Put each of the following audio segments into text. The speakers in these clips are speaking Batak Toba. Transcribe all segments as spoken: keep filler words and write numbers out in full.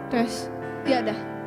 Tes. Ia dah.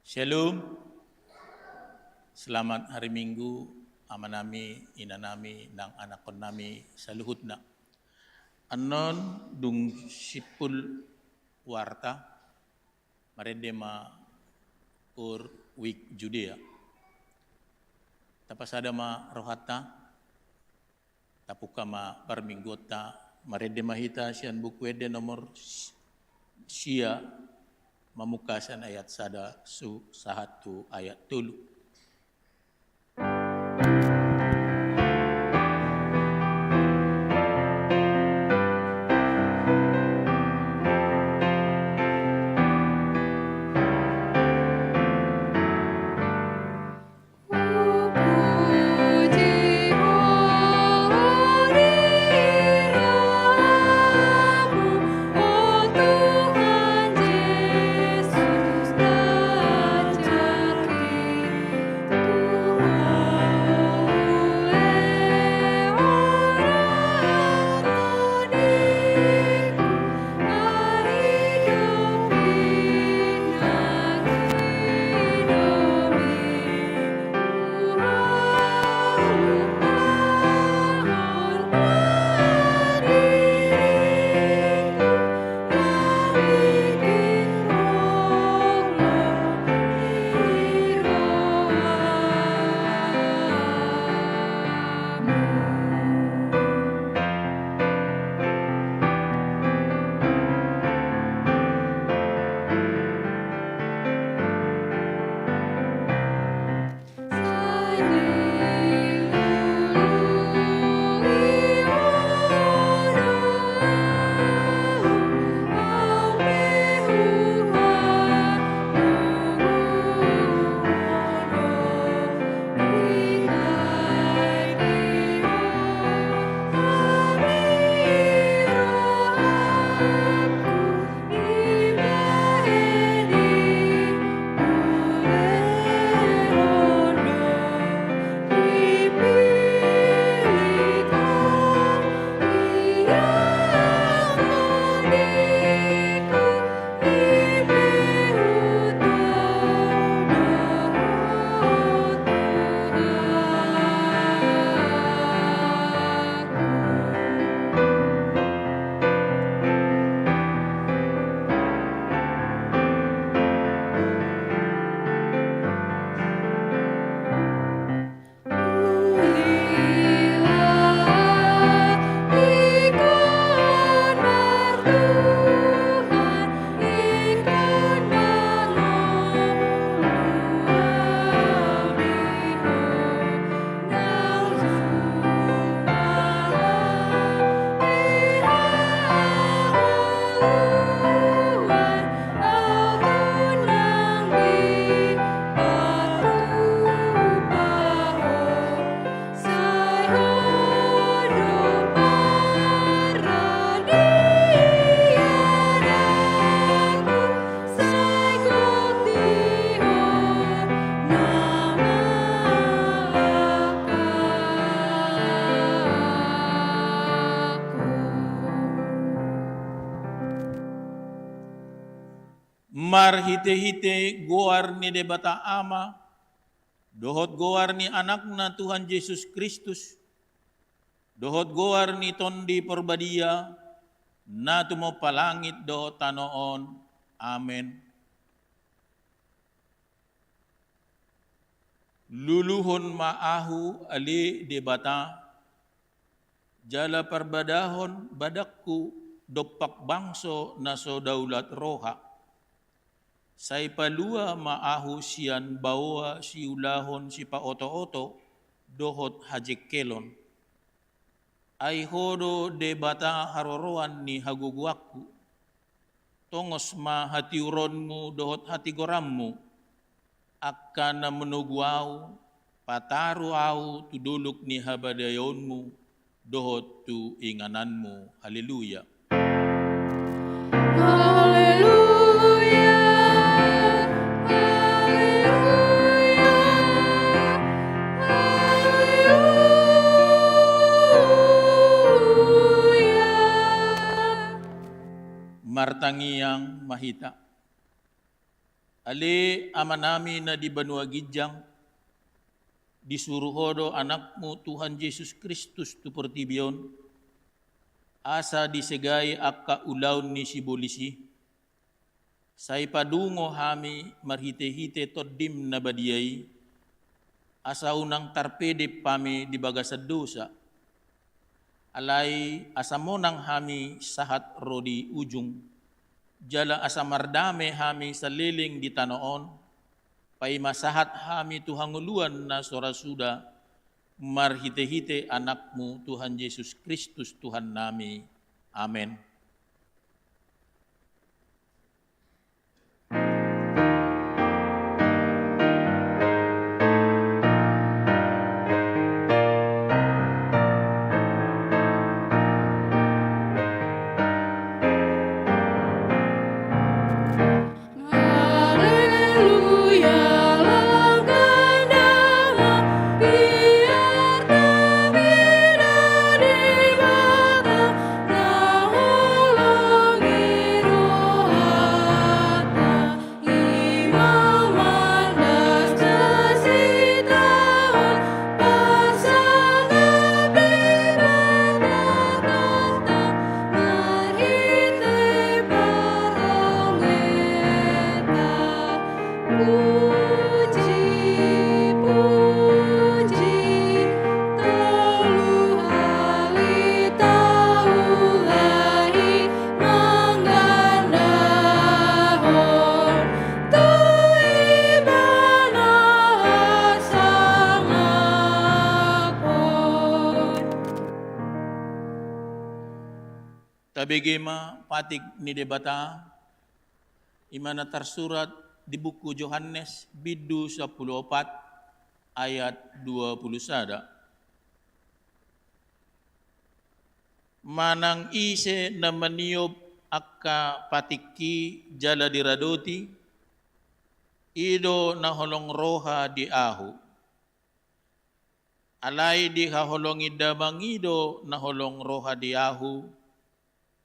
Shalom. Selamat hari Minggu, amanami, inanami, nang anakkonnami saluhutna. Annon dung simpul warta, marende ma Holy Week Judea. Tapasada ma rohanta, tapungka ma parmingguonta, marende ma hita sian Buku Ende nomor s-, sia, mamungka sian ayat sada su-, sahat tu ayat tolu. Marhitehite goar ni Debata Ama, dohot goar ni Anakna Tuhan Jesus Kristus, dohot goar ni Tondi Porbadia, na tumompa langit dohot tano on. Amen. Luluhon ma ahu, ale Debata, jala parbadahon badangku dompak bangso na so daulat roha. Sai palua ma ahu sian baoa siulahon sipaotooto dohot hajengkelon. Ai Ho do Debata haroroan ni hagogoanku. Tongos ma hatiuronmu dohot hatigoranmu, angka na manogu ahu, pataru ahu tu dolok ni habadaionmu dohot tu ingananmu. Haleluya. Haleluya, haleluya, haleluya. Martangiang ma hita. Ale Amanami na di banua ginjang, disuru Ho do Anakmu Tuhan Jesus Kristus tu portibi on, asa disegai angka ulaon ni sibolis i. Sai padungo hami marhite-hite Tondim na badia i, asa unang tarpedep hami di bagasan dosa. Alai asa monang hami sahat ro di ujung, jala asa mardame hami saleleng di tano on, paima sahat hami tu hangoluan na so ra suda, marhite-hite Anakmu Tuhan Jesus Kristus Tuhannami. Amen. Tabege ma patik ni Debata, i ma na tarsurat di buku Johannes bindu sampulu opat ayat dua pulu sada. Manang ise na maniop angka patikki jala diradoti, i do na holong roha di ahu. Alai dihaholongi Damang i do na holong roha di ahu,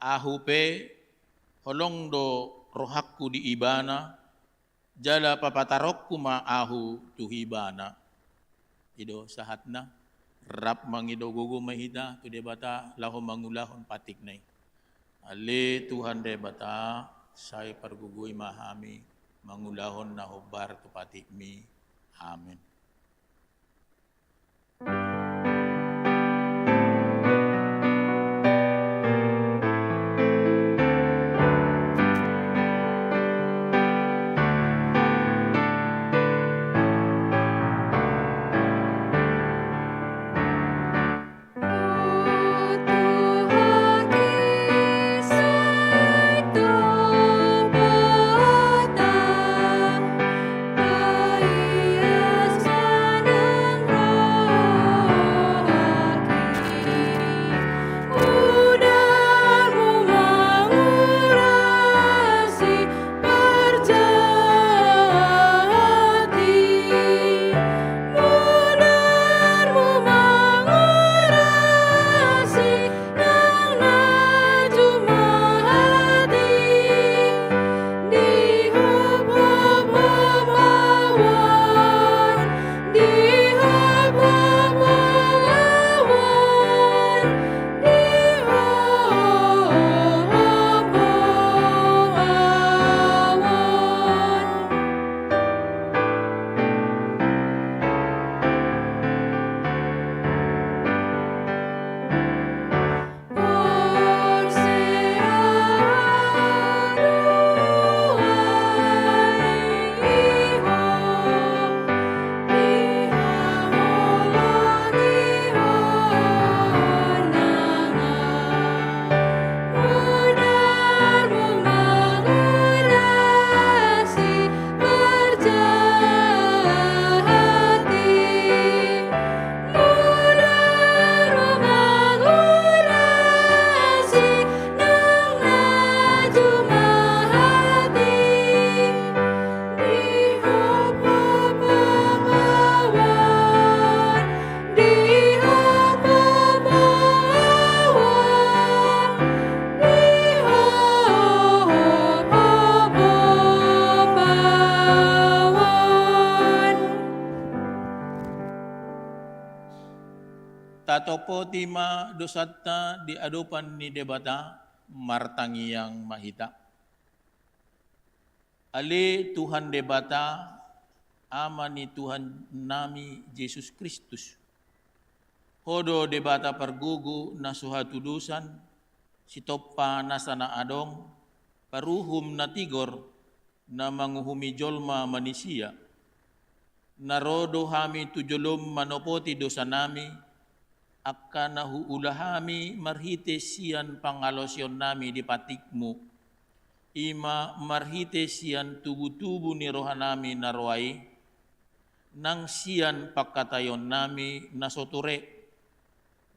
ahu pe holong do rohangku di ibana, jala papataronku ma ahu tu ibana. I do sahatna, rap mangido gogo ma hita tu Debata laho mangulahon patikna i. Ale Tuhan Debata, sai pargogoi ma hami mangulahon na hombar tu patikmi. Amen. Tatompoti ma dosanta di adopan ni Debata. Martangiang ma hita. Ale Tuhan Debata, Ama ni Tuhannami Jesus Kristus, Ho do Debata pargogo na so hatudosan, sitompa nasa na adong, paruhum na tigor, na manguhumi jolma manisia. Na ro do hami tu jolom manopoti dosanami, angka na huula hami marhite sian pangalaosionnami di patikmu, i ma marhite sian tubutubu ni rohanami na roa i, nang sian pangkataionnami na so ture,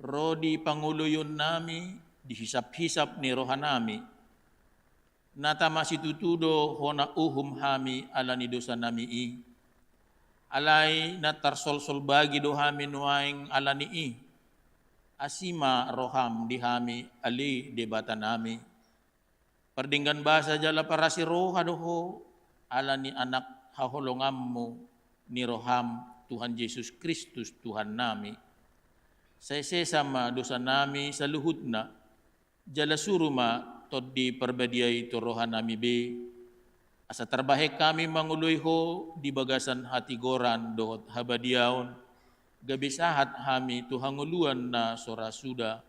ro di pangoloionnami, di hisaphisap ni rohanami, na tama situtu do hona uhum hami ala ni dosanami i. Alai na tarsolsol bagi do hami nuaeng ala ni i. Asi ma roham di hami, ale Debatanami. Pardenggan basa jala parasi roha do Ho, ala ni Anak haholonganmu ni roham, Tuhan Jesus Kristus Tuhannami. Sai sesa ma dosanami saluhutna, jala suru ma Tondi Parbadia i tu rohanami be, asa tarbahen hami mangoloi Ho di bagasan hatigoran dohot habadiaon, gabe sahat hami tu hangoluan na so ra suda,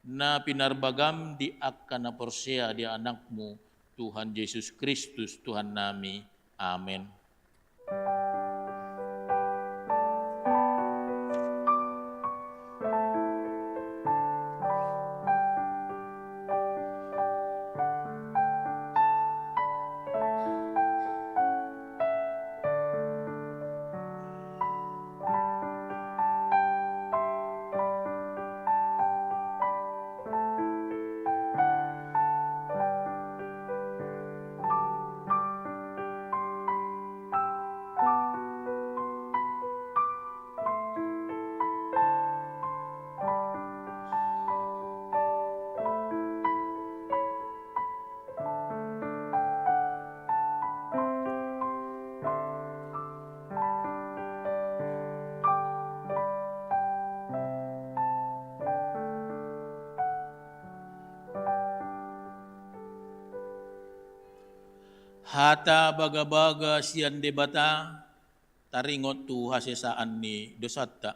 na pinarbagam di angka na porsea di Anakmu, Tuhan Jesus Kristus Tuhannami. Amen. Hata bagabaga sian Debata, taringot tu hasesaan ni dosanta.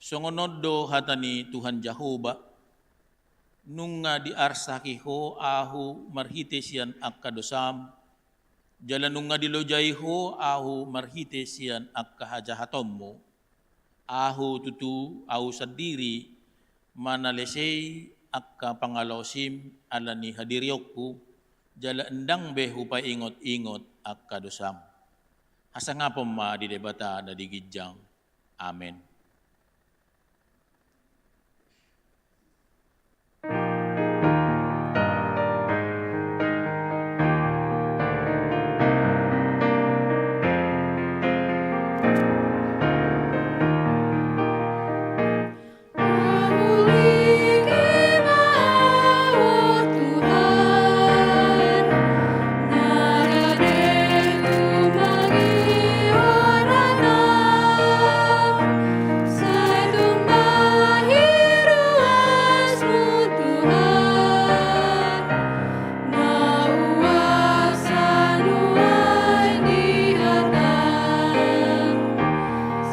Songon on do hata ni Tuhan Jahowa: Nunga diarsaki Ho Ahu marhite sian angka dosam, jala nunga dilojai Ho Ahu marhite sian angka hajahatonmu. Ahu tutu, Ahu sandiri manalesei angka pangalaosim ala ni hadirionku, jala ndang be Hupaingot-ingot angka dosam. Hasangapon ma di Debata na di ginjang. Amen.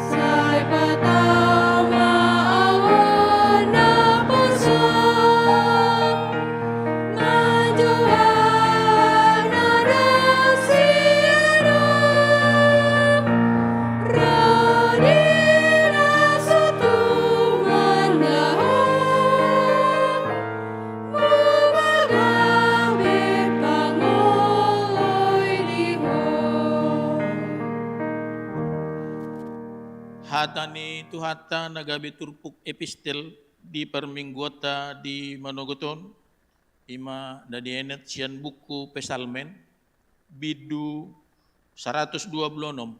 Sai patau ma ahu on na poso, manjouhon na dong sian on, ro di na so tung mandaon. Hata ni Tuhanta na gabe turpuk epistel di parmingguonta di manogot on, i ma na dienet sian buku Psalmen, bindu saratus dua pulu onom,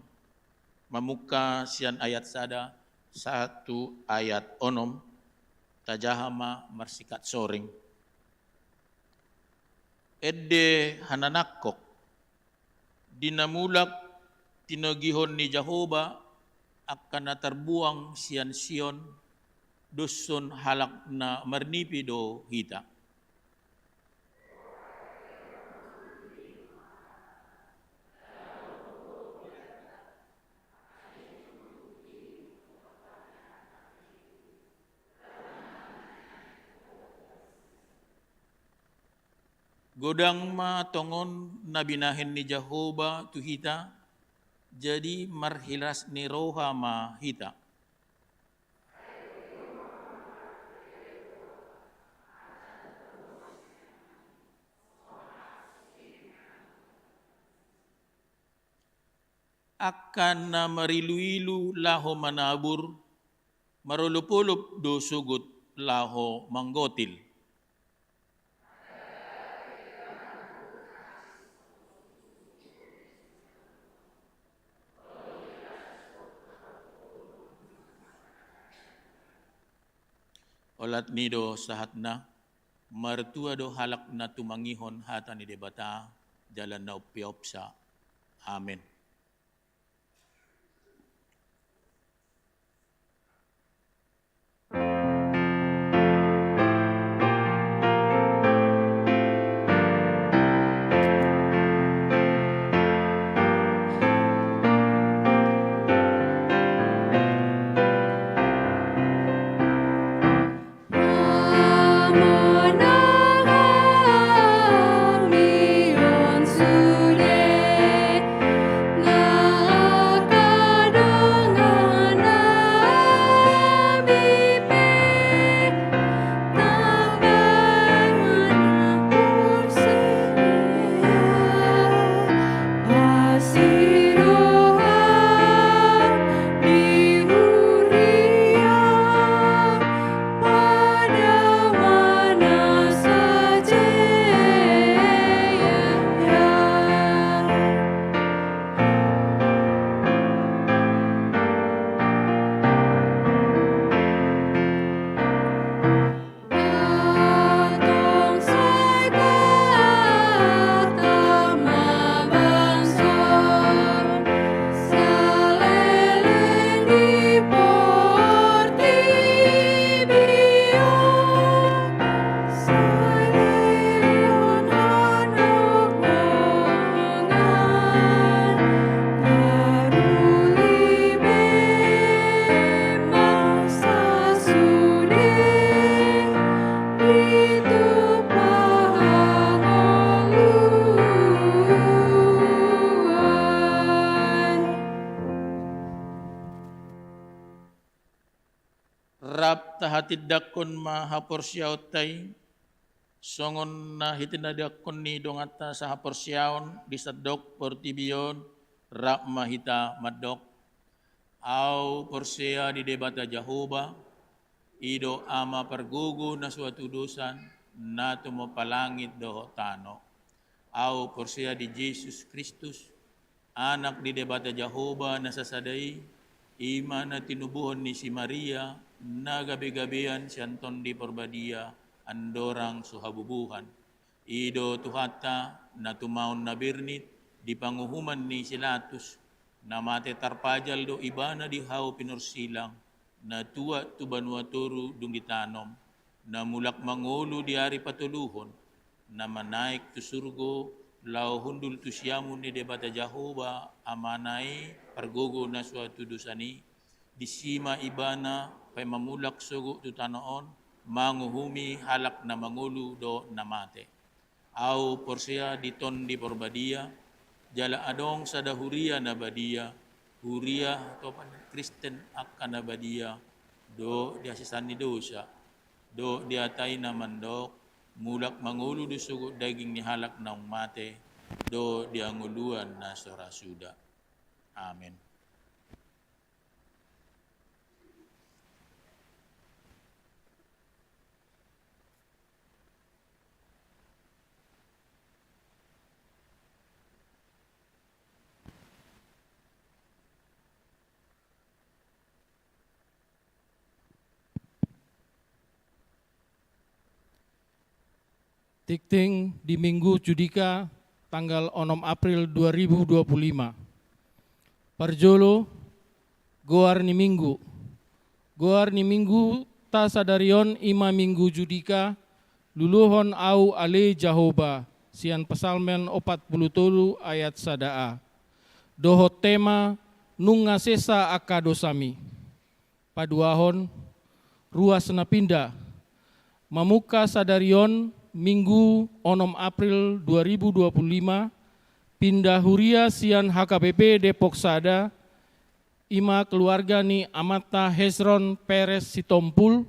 mamungka sian ayat sada sahat tu ayat onom. Tajaha ma marsikat soring. Ende hananangkok, di na mulak tinogihon ni Jahowa angka na tarbuang sian Sion, Doshon halak na marnipi do hita. Godang ma tongon na binahen ni Jahowa tu hita, jadi marhiras ni roha ma hita. Angka na mariluilu laho manabur, marolopolop do sogot laho manggotil. Olat ni do sahatna, martua do halak na tumangihon hata ni Debata, jala na umpeopsa. Amen. Rap tahatindangkon ma haporseaonta i, songon na hitindanghon ni donganta sahaporseaon di sandok portibi on, rap ma hita mandok. Ahu porsea di Debata Jahowa, i do Ama pargogo na so hatudosan, na tumompa langit dohot tano. Ahu porsea di Jesus Kristus, Anak ni Debata Jahowa na sasada i, i ma na tinubuhon ni si Maria, na gabegabean sian Tondi Parbadia, andorang so habubuhan. I do Tuhanta, na tumaon na bernit, di panguhuman ni si Latus, na mate tarpajal do Ibana di hau pinorsilang, na tuat tu banua toru dung ditanom, na mulak mangolu di ari patoluhon, na manaek tu surgo, laho hundul tu siamun ni Debata Jahowa, Amana i, pargogo na so hatudosan i, disi ma Ibana, paima mulak sogot tu tano on, manguhumi halak na mangolu dohot na mate. Ahu porsea di Tondi Parbadia, jala adong sada huria na badia, huria hatopan Kristen angka na badia, dohot di hasesaan ni dosa, dohot di hata i na mandok, mulak mangolu do sogot daging ni halak naung mate, dohot di hangoluan na so ra suda. Amen. Tingting di Minggu Judika tanggal onom April dua ribu dua puluh lima. Parjolo, goar ni Minggu. Goar ni Minggu Ta sadari on i ma Minggu Judika, luluhon ahu ale Jahowa, sian Psalmen opat pulu tolu ayat sada a. Dohot tema, nunga sesa angka dosami. Paduahon, ruas na pinda. Mamungka sadari on, Minggu onom April dua ribu dua puluh lima, pinda huria sian H K B P Depok Sada, i ma keluarga ni amanta Hezron Perez Sitompul,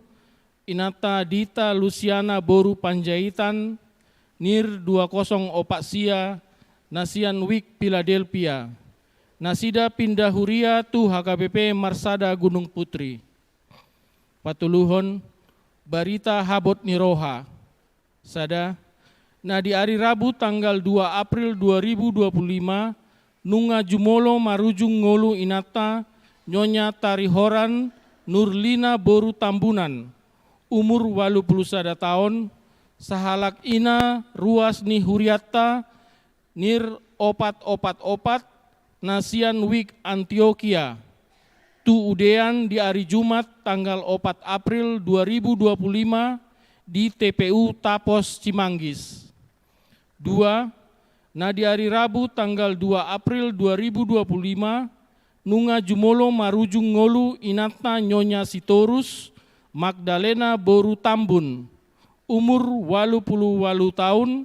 inanta Dita Lusiana boru Panjaitan, nir dua kosong opat sia, na sian Wijk Philadelphia. Nasida pinda huria tu H K B P Marsada Gunung Putri. Patoluhon, barita habot ni roha. Sada, na di ari Rabu tanggal dua April dua ribu dua puluh lima, nunga jumolo marujung ngolu inanta, Nyonya Tarihoran Nurlina boru Tambunan, umur walu pulu sada taon, sahalak ina ruas ni hurianta, nir opat opat opat, na sian Wijk Antiokia, tu udean di ari Jumat tanggal opat April dua ribu dua puluh lima di T P U Tapos Cimanggis. Dua, na di ari Rabu tanggal dua April dua ribu dua puluh lima, nunga jumolo marujung ngolu inanta Nyonya Sitorus Magdalena boru Tambun, umur walu pulu walu taon,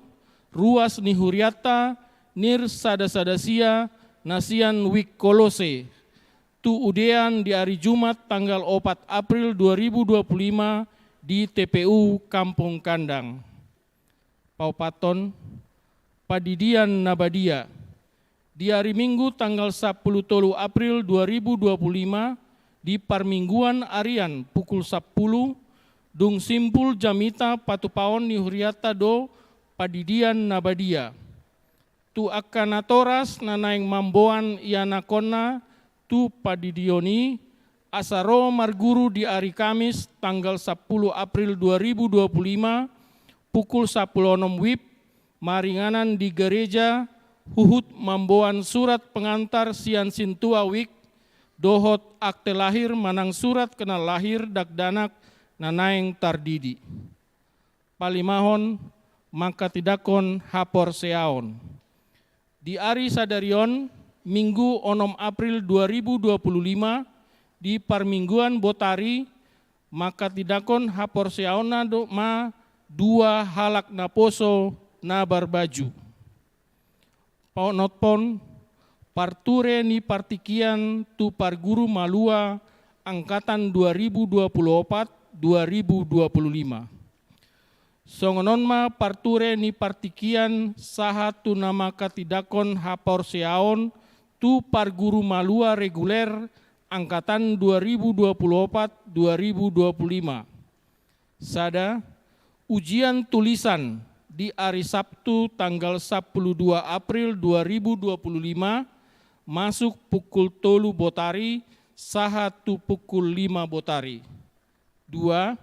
ruas ni hurianta, nir sada sada sia, na sian Wijk Kolose, tu udean di ari Jumat tanggal opat April dua ribu dua puluh lima di T P U Kampung Kandang. Paopathon, pandidian na badia. Di ari Minggu tanggal sampulu tolu April dua ribu dua puluh lima, di parmingguan arian pukul sampulu, dung simpul jamita patupaon ni hurianta do pandidian na badia. Tu angka natoras na naeng mamboan ianakhonna tu pandidion i, asa ro marguru di ari Kamis tanggal sampulu April dua ribu dua puluh lima, pukul sampulu onom wib, maringanan di gareja, huhut mamboan surat pengantar sian sintua Wijk, dohot akte lahir manang surat kenal lahir dakdanak na naeng tardidi. Palimahon, manghatindanghon haporseaon. Di ari sadari on, Minggu onom April dua ribu dua puluh lima, di parmingguan botari, manghatindanghon haporseaonna do ma dua halak naposo na marbaju. Paonomhon, parture ni partingkian tu parguru malua angkatan dua ribu dua puluh opat, dua ribu dua puluh lima. Songon on ma parture ni partingkian sahat tu na manghatindanghon haporseaon tu parguru malua reguler angkatan dua ribu dua puluh opat, dua ribu dua puluh lima. Sada, ujian tulisan di ari Sabtu tanggal sampulu dua April dua ribu dua puluh lima, masuk pukul tolu botari sahat tu pukul lima botari. Dua,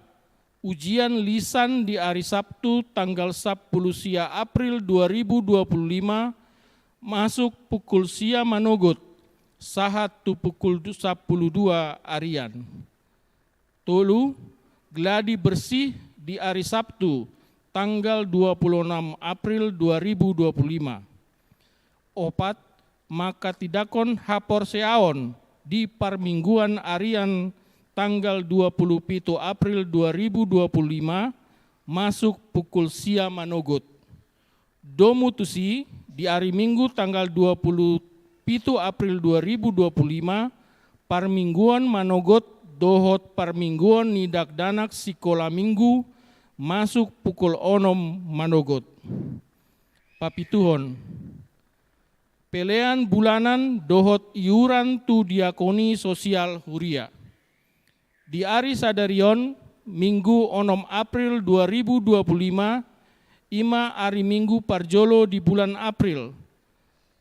ujian lisan di ari Sabtu tanggal sampulu sia April dua ribu dua puluh lima, masuk pukul sia manogot sahat tu pukul du-, sampulu dua arian. Tolu, gladi bersih di ari Sabtu, tanggal dua puluh enam April dua ribu dua puluh lima. Opat, manghatindanghon haporseaon di parmingguan arian tanggal dua puluh pitu April dua ribu dua puluh lima, masuk pukul sia manogot. Domu tusi, di ari Minggu tanggal dua puluh pitu April dua ribu dua puluh lima, parmingguan manogot dohot parmingguan ni dakdanak sikola Minggu, masuk pukul onom manogot. Papituhon, pelean bulanan dohot iuran tu diakoni sosial huria. Di ari sadari on, Minggu onom April dua ribu dua puluh lima, i ma ari Minggu parjolo di bulan April.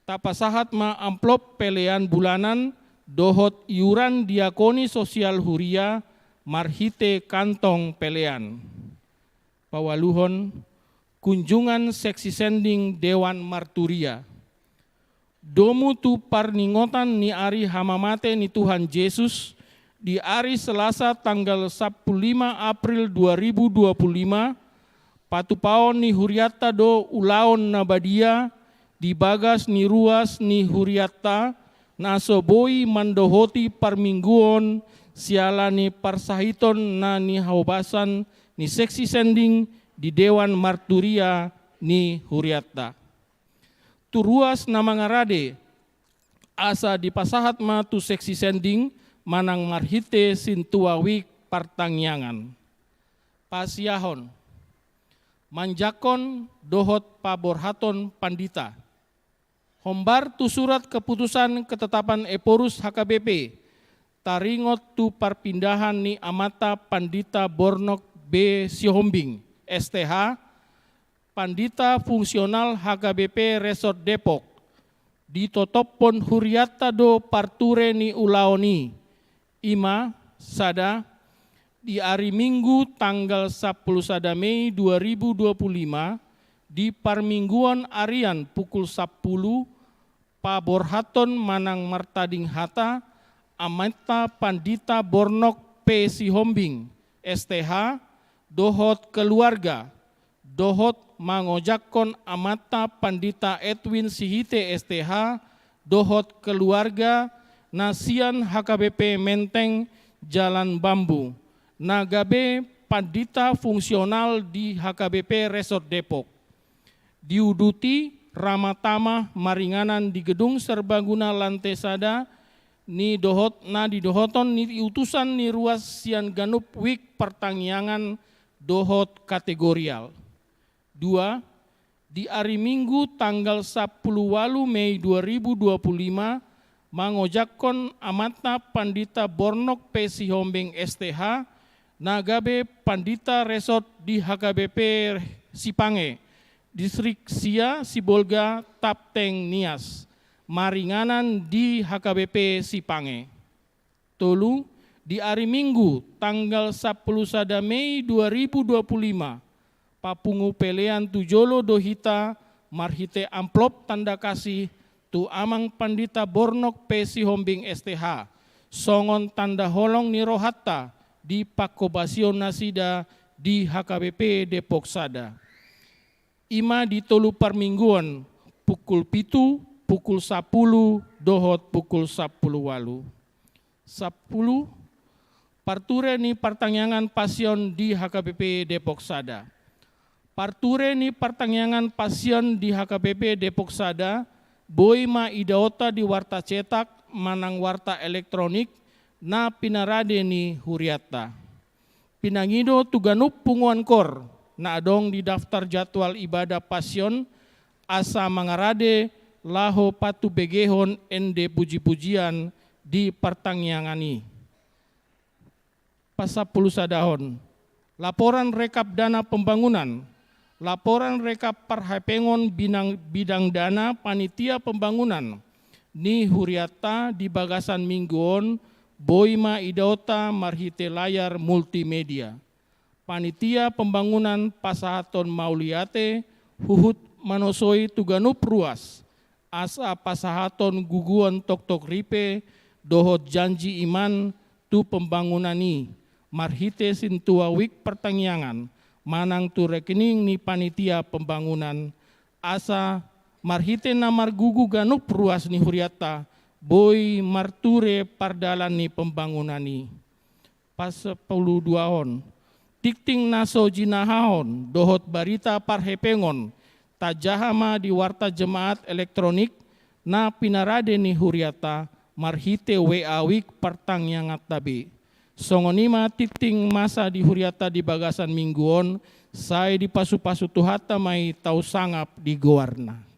Tapasahat ma amplop pelean bulanan dohot iuran diakoni sosial huria marhite kantong pelean. Paualuhon, kunjungan seksi sending Dewan Marturia. Domu tu parningotan ni ari hamamate ni Tuhan Jesus, Di ari Selasa tanggal sampulu lima April dua ribu dua pulu lima, patupaon ni hurianta do ulaon na badia di bagas ni ruas ni hurianta na so boi mandohoti parmingguon siala ni parsahiton na nihaobasan ni seksi sending di dewan marturia ni hurianta. Tu ruas na mangarade, asa dipasahat ma tu seksi sending manang marhite sintua wik partangiangan. Pasiahon, manjangkon dohot paborhaton pandita. Hombar tu surat keputusan ketetapan Ephorus H K B P, taringot tu parpindahan ni amanta Pandita Bornok B Sihombing, S T H, Pandita Fungsional H K B P Resort Depok, ditotophon hurianta do parture ni ulaon i, i ma, sada, di ari Minggu tanggal sampulu sada Mei dua ribu dua pulu lima, di parmingguon arian pukul sampulu, paborhaton manang martading hata amanta Pandita Bornok P Sihombing, S T H, dohot keluarga, dohot mangojakhon amanta Pandita Edwin Sihite, S T H, dohot keluarga na sian H K B P Menteng Jalan Bambu, na gabe pandita fungsional di H K B P Resort Depok. Diuduti rama tama maringanan di gedung serbaguna lante sada ni dohot na didohoton ni utusan ni ruas sian ganup wik partangiangan dohot kategorial. Dua, di ari Minggu tanggal sampulu ualu Mei dua ribu dua pulu lima, mangojakhon amanta Pandita Bornok P Sihombing, S T H, na gabe pandita resort di H K B P Sipange, distrik sia Sibolga, Tapteng Nias, maringanan di H K B P Sipange. Tolu, di ari Minggu tanggal sampulu sada Mei dua ribu dua pulu lima, papungu pelean tu jolo do hita marhite amplop tanda kasih tu Amang Pandita Bornok P Sihombing, S T H, songon tanda holong ni rohanta di panghobasion nasida di H K B P Depok sada. I ma di tolu parmingguon, pukul pitu, pukul sampulu, dohot pukul sampulu ualu. Sampulu, parture ni partangiangan pasion di H K B P Depok sada. Parture ni partangiangan pasion di H K B P Depok sada, boi ma idaonta di warta cetak manang warta elektronik na pinarade ni hurianta. Pinangido tu ganup punguan kor na adong di daftar jadwal ibadah pasion, asa mangarade laho patubegehon ende pujipujian di partangiangan i. Pasampulu sadahon, laporan rekap dana pembangunan, laporan rekap parhepengon binang-, bidang dana panitia pembangunan ni hurianta di bagasan minggu on, boi ma idaonta marhite layar multimedia. Panitia pembangunan pasahathon mauliate huhut manosoi tu ganup ruas, asa pasahathon guguon toktok ripe dohot janji iman tu pembangunan i, marhite sintua wik partangiangan, manang tu rekening ni panitia pembangunan, asa marhite na margugu ganup ruas ni hurianta, boi marture pardalan ni pembangunan i. Pasampulu duahon, tingting na so jinahahon dohot barita parhepengon, tajaha ma di warta jemaat elektronik na pinarade ni hurianta marhite W A wik partangianganta be. Songon i ma tingting masa di hurianta di bagasan minggu on, sai dipasupasu Tuhanta ma i tau sangap di goarna.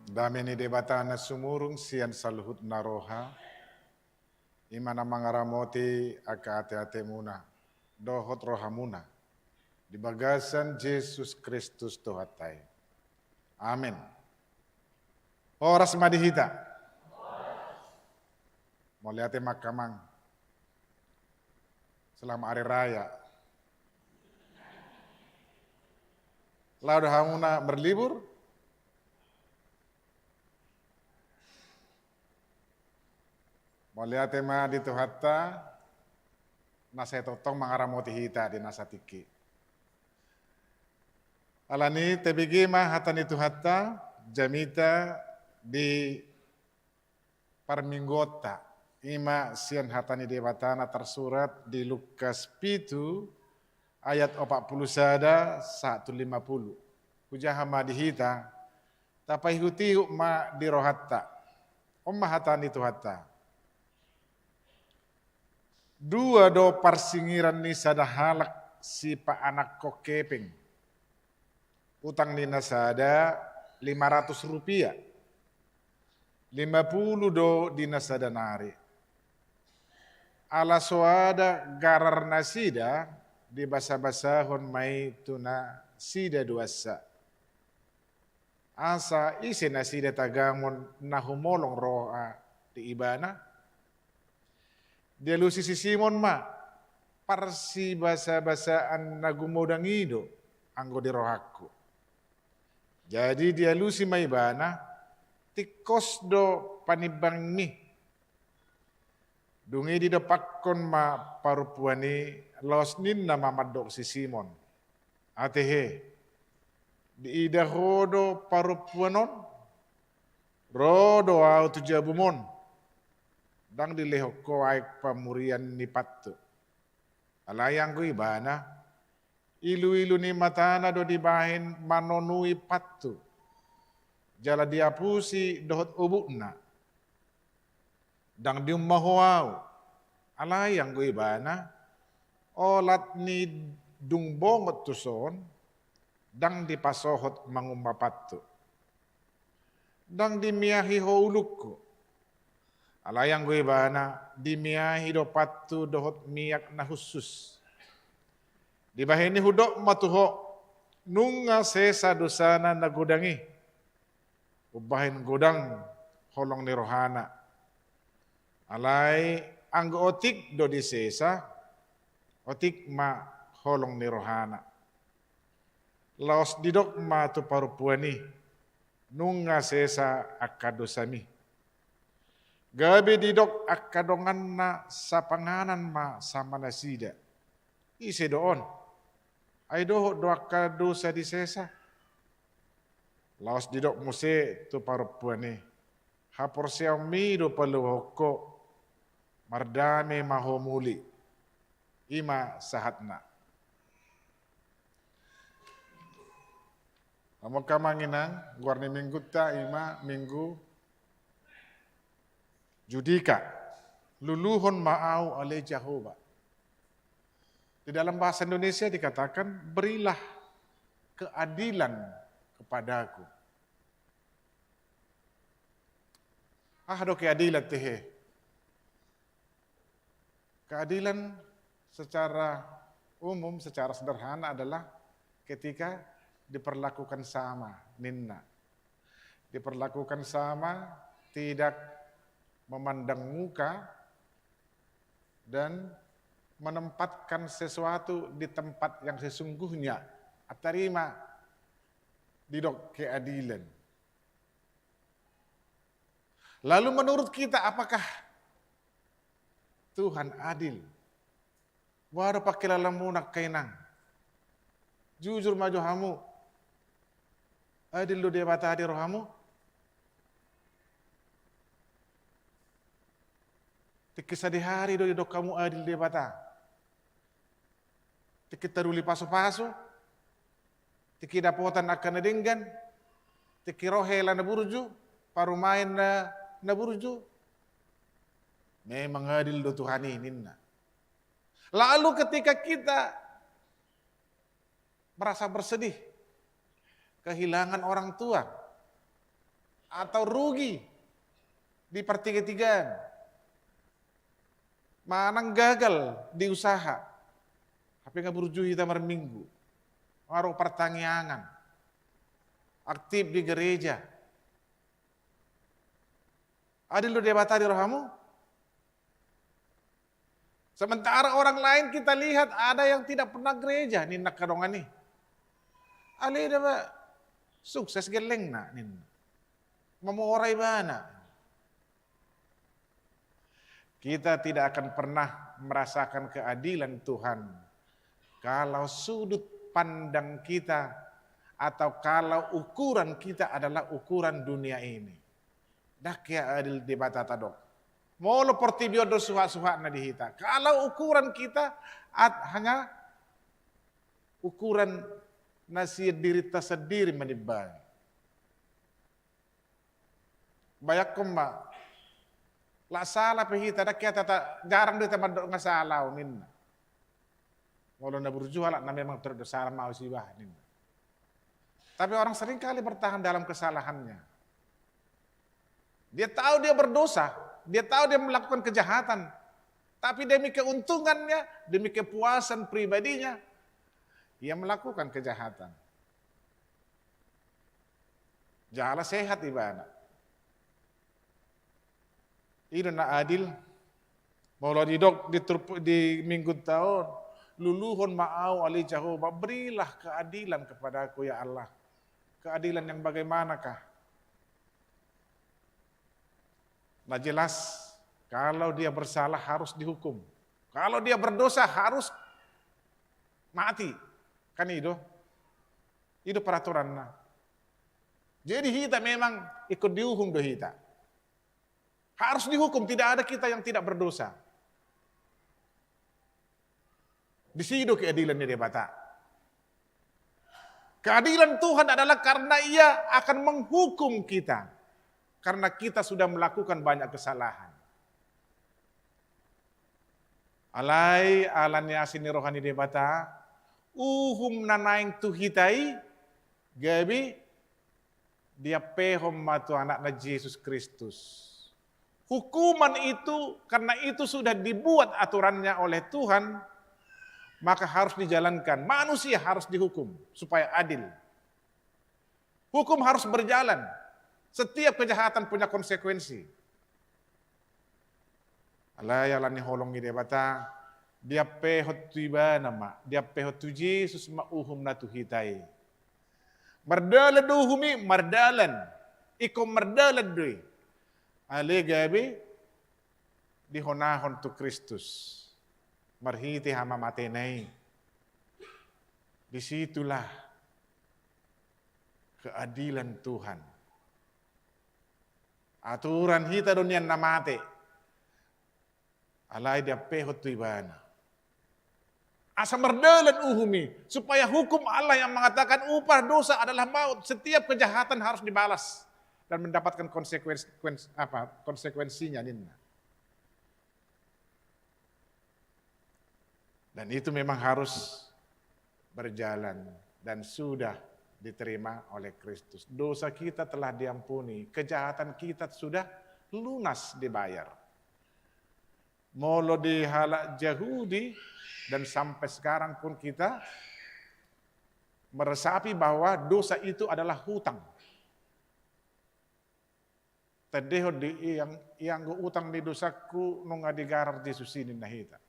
Dame ni Debata na sumurung sian saluhut na roha, i ma na mangaramoti angka ateatemuna dohot rohamuna, di bagasan Jesus Kristus Tuhanta i. Amen. Horas ma di hita. Mauliate ma angka amang. Selamat Hari Raya. Laho do hamuna berlibur? Mauliate ma di Tuhanta, na sai tongtong mangaramoti hita di na satingki. Alani i tabege ma hata ni Tuhanta, jamita di parmingguonta, i ma sian hata ni Debata na tarsurat di Lukas pitu ayat opat pulu sada sahat tu lima pulu. Hujaha ma di hita, tapaihutihut ma di rohanta. On ma hata ni Tuhanta. Dua do parsingiran ni sada halak sipaanakhon hepeng. Utang ni na sada lima ratus rupiah. Lima pulu do di na sada nari. Ala so ada garar nasida, dibasabasahon ma i tu nasida duansa. Asa ise nasida tagamon na humolong roha di ibana? Dialusi si Simon ma, parsibasabasaan na gumodang i do anggo di rohangku. Jadi dialusi ma ibana, tingkos do panimbangmi. Dung i didompakkon ma parompuan i, laos ninna ma mandok si Simon: Ate he, diida ho do parompuan on? Ro do ahu tu jabum on, ndang dilehon ho aek pamurian ni pattu. Alai anggo ibana, iluilu ni matana do dibahen manonui pattu, jala diapusi dohot obukna. Ndang diumma ho ahu. Alai anggo ibana, olat ni dung bongot tuson, ndang dipasohot mangumma pattu. Ndang dimiahi ho ulungku. Alai anggo ibana, dimiahi do pattu dohot miak na hushus. Dibahen i hudok ma tu ho, nunga sesa dosana na godang i. Umbahen godang holong ni rohana. Alai anggo otik do disesa, otik ma holong ni rohana. Laos didok ma tu parompuan i, nunga sesa angka dosami. Gabe didok angka donganna sapanganan ma sama nasida. Ise do on? Ai dohot do angka dosa disesa. Laos didok muse tu parompuan i, haporseaonmi do paluahon ho, mardame ma ho muli. I ma sahatna. Amang, amang inang, goar ni minggunta i ma minggu Judika, luluhon ma ahu ale Jahowa. Di dalam bahasa Indonesia dikatakan, berilah keadilan kepadaku. Aha do keadilan, ate he? Keadilan secara umum, secara sederhana adalah ketika diperlakukan sama, ninna. Diperlakukan sama, tidak memandang muka, dan menempatkan sesuatu di tempat yang sesungguhnya. Antar i ma didok keadilan. Lalu menurut kita, apakah Tuhan adil? Boha do pangkilalaanmuna, angka inang? Jujur ma jo hamu. Adil do Debata di rohamu? Tingki sadihari do didok hamu adil Debata? Tingki taruli pasupasu, tingki dapotan angka na denggan, tingki ro hela na burju, parumaen na, na burju. Memang adil do Tuhan i, ninna. Lalu ketika kita merasa bersedih, kehilangan orang tua, atau rugi di partigatigaan, manang gagal di usaha, hape nga burju hita marminggu, nga ro partangiangan, aktif di gereja. Adil do Debata di rohamu? Sementara orang lain kita lihat ada yang tidak pernah gereja, ninna angka dongan i. Alai dia, Pak, sukses gellengna, ninna. Mamora ibana. Kita tidak akan pernah merasakan keadilan Tuhan kalau sudut pandang kita atau kalau ukuran kita adalah ukuran dunia ini. Ndang hea adil Debata tadok. Molo portibi on do suhat-suhatna di hita, kalau ukuran kita at-, hanya ukuran na sian dirinta sandiri manimbangi. Bayangkon ma, la sala pe hita, ndang hea ta-, ta-, jarang do hita mandok nga sala au, ninna. Molo na burju halak na memang tor do sala ma au sibahen, ninna. Tapi orang seringkali bertahan dalam kesalahannya. Dia tahu dia berdosa, dia tahu dia melakukan kejahatan, tapi demi keuntungannya, demi kepuasan pribadinya, ia melakukan kejahatan. Jala sehat ibana. I do na adil. Molo didok di turpu-, di minggunta on, luluhon ma au ale Jahowa, berilah keadilan kepadaku ya Allah. Keadilan yang bagaimanakah? Na jelas, kalau dia bersalah harus dihukum. Kalau dia berdosa harus mati. Kan i do. I do peraturanna. Jadi hita memang ingkon diuhum do hita. Harus dihukum, tidak ada kita yang tidak berdosa. Disi do keadilan ni Debata. Keadilan Tuhan adalah karena Ia akan menghukum kita. Karena kita sudah melakukan banyak kesalahan. Alai ala ni asi ni roha ni Debata, uhum na naeng tu hita i, gabe diampehon ma tu Anakna Jesus Kristus. Hukuman itu, karena itu sudah dibuat aturannya oleh Tuhan, maka harus dijalankan. Manusia harus dihukum supaya adil. Hukum harus berjalan. Setiap kejahatan punya konsekuensi. Alai ala ni holong ni Debata, diampehon tu Ibana ma, diampehon tu Jesus ma uhum na tu hita i. Mardalan do uhum i, mardalan. Ingkon mardalan do i. Alai gabe dihonahon tu Kristus marhite hamamatena i. Disitulah keadilan Tuhan. Aturan hita do nian na mate. Alai diampehon tu Ibana. Asa mardalan uhum i, supaya hukum Allah yang mengatakan upah dosa adalah maut, setiap kejahatan harus dibalas dan mendapatkan konsekuensi, kuens-, apa, konsekuensinya, ninna. Dan itu memang harus berjalan dan sudah diterima oleh Kristus. Dosa kita telah diampuni, kejahatan kita sudah lunas dibayar. Molo di halak Jahudi, dan sampai sekarang pun kita meresapi bahwa dosa itu adalah hutang. Tandehon do i, iang-, ianggo utang ni dosangku nunga digarar Jesus i, ninna hita.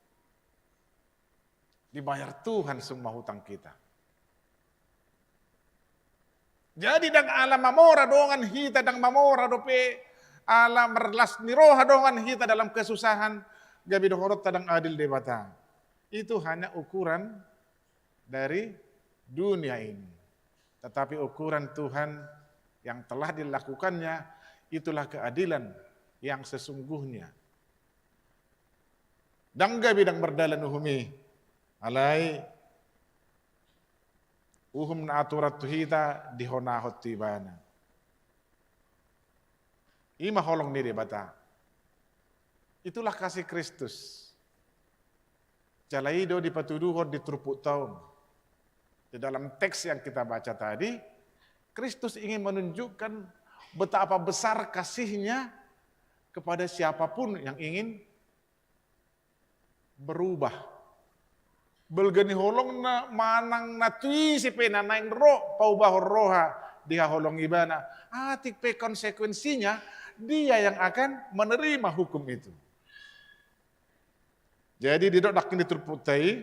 Dibayar Tuhan semua hutang kita. Jadi ndang ala mamora dongan hita, ndang mamora dope ala marlas ni roha dongan hita dalam kesusahan, gabe dohononta ndang adil Debata. Itu hanya ukuran dari dunia ini. Tetapi ukuran Tuhan yang telah dilakukannya, itulah keadilan yang sesungguhnya. Ndang gabe ndang mardalan uhum i, alai uhum na aturan tu hita dihonahon tu Ibana. I ma holong ni Debata. Itulah kasih Kristus. Jala i do dipatuduhon di turpukta on. Di dalam teks yang kita baca tadi, Kristus ingin menunjukkan Betapa besar kasihnya kepada siapapun yang ingin berubah. Balga ni holongna manang na tu ise pe na naeng ro paubahon roha dihaholongi ibana, atik pe konsekuensinya dia yang akan menerima hukum itu. Jadi didok nangkin di turpukta i,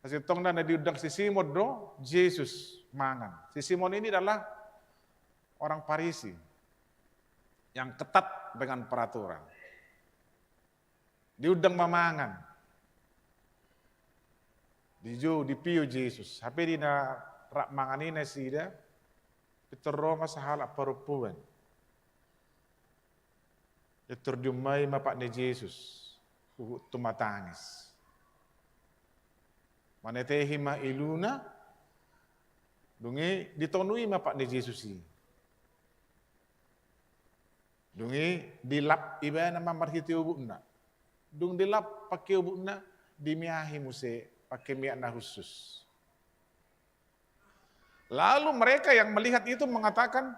sasintongna na diundang si Simon do Jesus mangan. Si Simon ini adalah orang Parisi yang ketat dengan peraturan. Diundang ma mangan. Dijou, dipio Jesus. Hape di na rap mangan i nasida, pintor ro ma sahalak parompuan. Pintor diummai ma pat ni Jesus, huhut tumatangis. Manetehi ma iluna, dung i ditonui ma pat ni Jesus i. Dung i dilap ibana ma marhite obukna. Dung dilap pangke obukna, dimiahi muse pangke miak na hushus. Lalu mereka yang melihat itu mengatakan,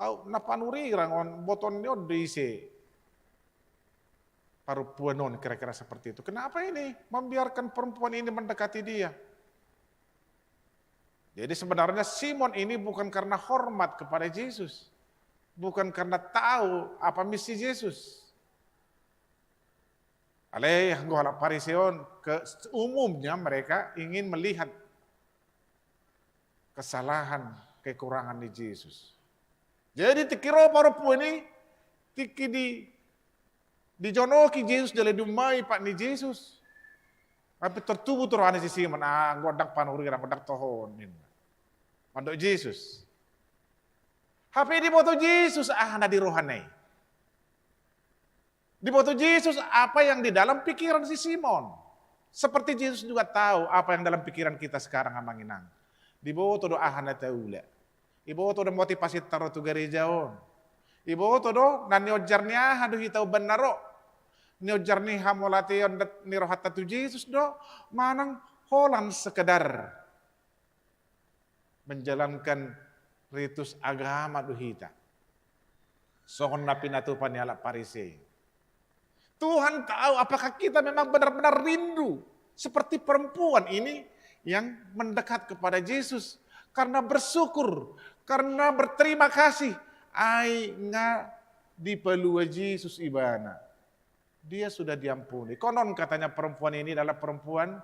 "Au, na panurirang on, botoon ni on do ise parompuan on," kira-kira seperti itu. Kenapa ini membiarkan perempuan ini mendekati dia? Jadi sebenarnya Simon ini bukan karena hormat kepada Jesus, bukan karena tahu apa misi Jesus. Alai anggo halak Parisi on, ke-, umumnya mereka ingin melihat kesalahan, kekurangan ni Jesus. Jadi tingki ro parompuan i, tingki di, dijonoki Jesus jala diummai pat ni Jesus. Hape tertubu tu roha ni si Simon, "Ah, anggo ndang panurirang, anggo ndang toho on," ninna. Mandok Jesus. Hape diboto Jesus aha na di rohana i. Diboto Jesus apa yang di dalam pikiran si Simon. Seperti Jesus juga tahu apa yang dalam pikiran kita sekarang, Amang Inang. Diboto do aha na taula. Diboto do motivasinta ro tu gareja on. Diboto do na nionjar ni aha do hita umbahen na ro. Nionjar ni hamauliateon ni rohanta tu Jesus do, manang holan sekedar menjalankan ritus agama do hita. Songon na pinatupa ni halak Parisi. Tuhan tahu apakah kita memang benar-benar rindu seperti perempuan ini yang mendekat kepada Jesus karena bersyukur, karena berterima kasih, ai nga dipalua Jesus ibana. Dia sudah diampuni. Konon katanya perempuan ini adalah perempuan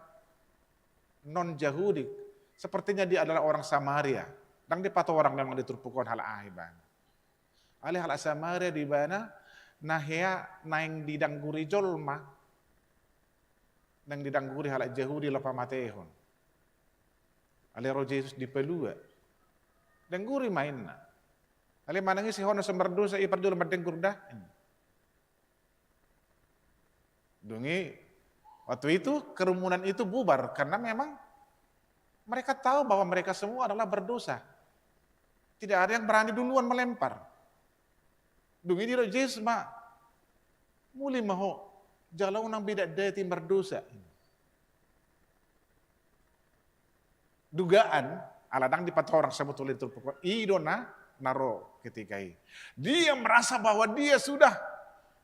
non-Jahudi. Sepertinya dia adalah orang Samaria. Ndang dipatorang memang di turpuk on halak aha ibana. Alai halak Samaria do ibana na hea naeng didangguri jolma, naeng didangguri halak Jahudi laho pamatehon. Alai ro Jesus dipalua. Dangguri ma inna. Alai manang ise ho na so mardosa, i parjolo mandenggur da. Dung i, waktu itu kerumunan itu bubar karena memang mereka tahu bahwa mereka semua adalah berdosa. Tidak ada yang berani duluan melempar. Dung i didok Jesus ma, "Muli ma ho, jala unang be dakdanak i mardosa." Dugaan, ala ndang dipatorang sebetulna di turpuk on, i do na, na ro ketika i. Dia merasa bahwa dia sudah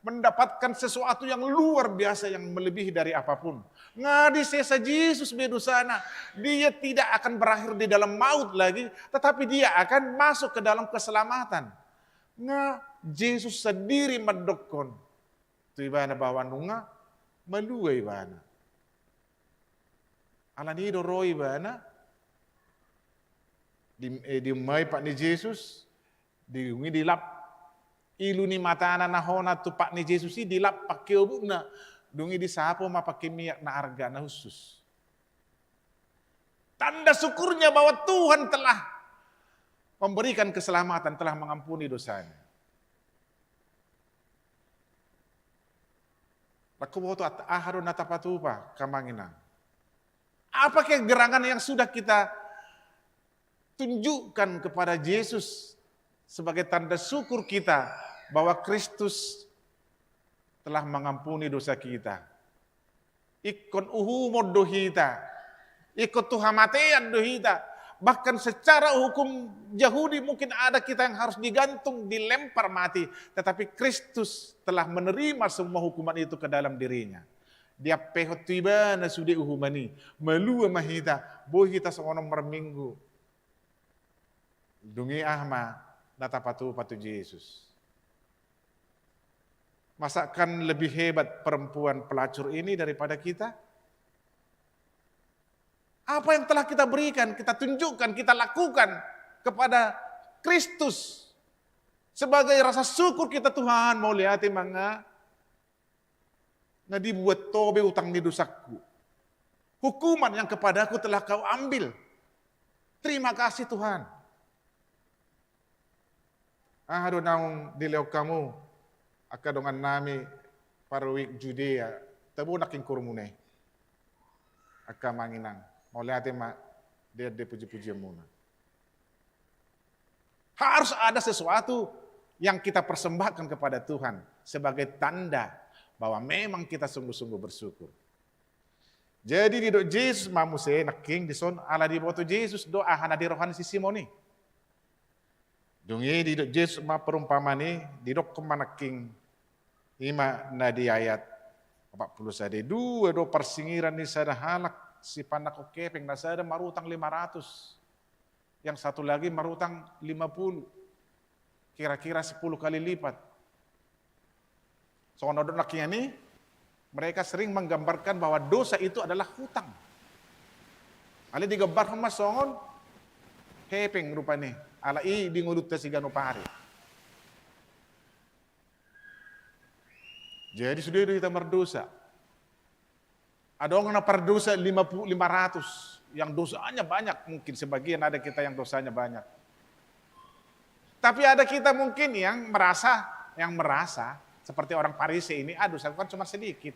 mendapatkan sesuatu yang luar biasa, yang melebihi dari apapun. Nga disesa Jesus be dosana, dia tidak akan berakhir di dalam maut lagi, tetapi dia akan masuk ke dalam keselamatan. Nga Jesus sendiri mandokkon tu ibana bahwa nunga malua ibana. Alani i do ro ibana, di, eh, diummai pat ni Jesus, di, dung i dilap ilu ni matana na hona tu pat ni Jesus i, dilap pangke obukna, dung i disapo ma pangke miak na arga na hushus. Tanda syukurnya bahwa Tuhan telah memberikan keselamatan, telah mengampuni dosanya. Laho huboto at-, aha do na tapatupa, Amang Inang. Apa kegerangan yang sudah kita tunjukkan kepada Jesus sebagai tanda syukur kita bahwa Kristus telah mengampuni dosa kita? Ingkon uhumon do hita, ingkon tu hamatean do hita, Bahkan secara hukum Yahudi mungkin ada kita yang harus digantung, dilempar mati. Tetapi Kristus telah menerima semua hukuman itu ke dalam dirinya. Diampehon tu ibana sude uhuman i. Malua ma hita, boi hita songon on marminggu. Dung i aha ma na tapatupa tu Jesus. Masa kan lebih hebat perempuan pelacur ini daripada kita? Apa yang telah kita berikan, kita tunjukkan, kita lakukan kepada Kristus sebagai rasa syukur kita, Tuhan, mauliate ma nga na dibuat Ho be utang ni dosaku. Hukuman yang kepadaku telah Kau ambil. Terima kasih, Tuhan. Aha do naung dilehon hamu angka dongannami paruik Judea, tabo nangkin uhumuna i. Angka amang inang, mauliate ma, dia de puji-pujianmuna. Harus ada sesuatu yang kita persembahkan kepada Tuhan sebagai tanda bahwa memang kita sungguh-sungguh bersyukur. Jadi didok Jesus ma muse nangkin dison, ala diboto Jesus do aha na di roha ni si Simon i. Dung i didok Jesus ma perumpamaan i, didokkon ma nangkin, i ma na di ayat opat pulu sada i, dua do parsingiran ni sada halak sipandangkon hepeng, na sada marutang lima ratus, yang satu lagi marutang lima puluh, kira-kira sepuluh kali lipat. Songon na didok nangkin i, mereka sering menggambarkan bahwa dosa itu adalah hutang. Alai digambarhon ma songon hepeng rupani, ala i di ngolunta siganup ari. Jadi sude do hita mardosa. Adong na pardosa lima puluh, lima ratus, yang dosanya banyak, mungkin sebagian ada kita yang dosanya banyak. Tapi ada kita mungkin yang merasa, yang merasa seperti orang Farisi ini, ah, dosaku kan cuma sedikit.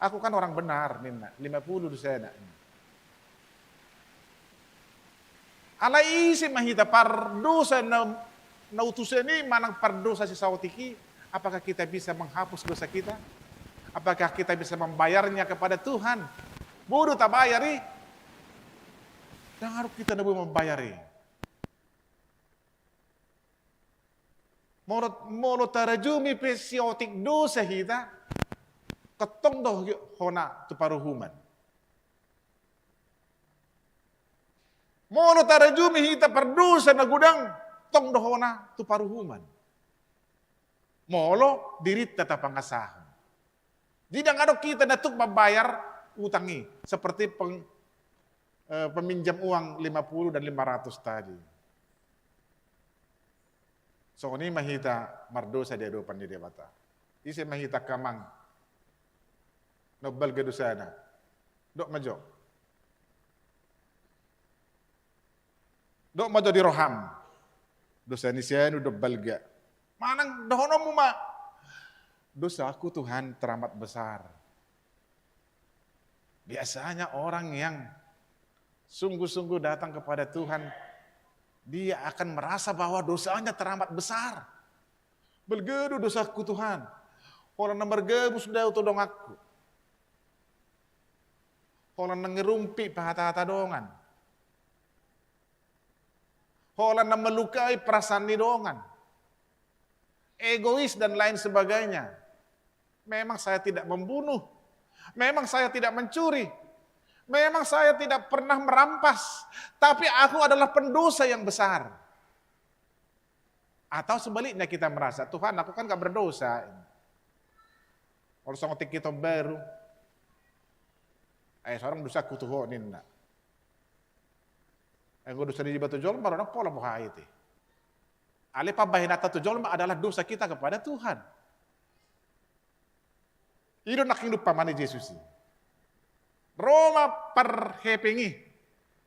Aku kan orang benar, ninna, lima puluh dosana. Alai ise ma hita, pardosa na, na utusan i manang pardosa si saotik i, apakah kita bisa menghapus dosa kita? Apakah kita bisa membayarnya kepada Tuhan? Boi do tabayar i? Ndang adong hita na boi mambayar i. Molo, molo tarajumi pe siotik dosa hita, tong do hona tu paruhuman. Molo tarajumi hita pardosa na godang, tong do hona tu paruhuman. Molo dirinta tapangasahon. Jadi ndang adong hita na tuk mambayar utang i, seperti peng-, eh, peminjam uang lima puluh dan lima ratus tadi. Songon i ma hita mardosa di adopan ni Debata. Ise ma hita, angka amang, na umbalga dosana? Dok ma jo. Dok ma jo di roham. Dosa ni si anu do umbalga. Manang dohononmu ma, dosaku, Tuhan, teramat besar. Biasanya orang yang sungguh-sungguh datang kepada Tuhan, dia akan merasa bahwa dosanya teramat besar. Balga do dosaku, Tuhan. Holan na margabus do ahu tu donganku. Holan na ngerumpi pahata-hata dongan. Holan na melukai perasaan ni dongan. Egois dan lain sebagainya. Memang saya tidak membunuh. Memang saya tidak mencuri. Memang saya tidak pernah merampas. Tapi aku adalah pendosa yang besar. Atau sebaliknya, kita merasa, "Tuhan, aku kan nggak berdosa." Molo songon tingki taon baru, "Eh, sorang dosaku tu ho," ninna. Anggo dosa ni dibahen tu jolma, ndang pola boha i te. Alai pambahenanta tu jolma adalah dosa kita kepada Tuhan. I do nangkin umpama ni Jesus i. Ro ma parhepeng i.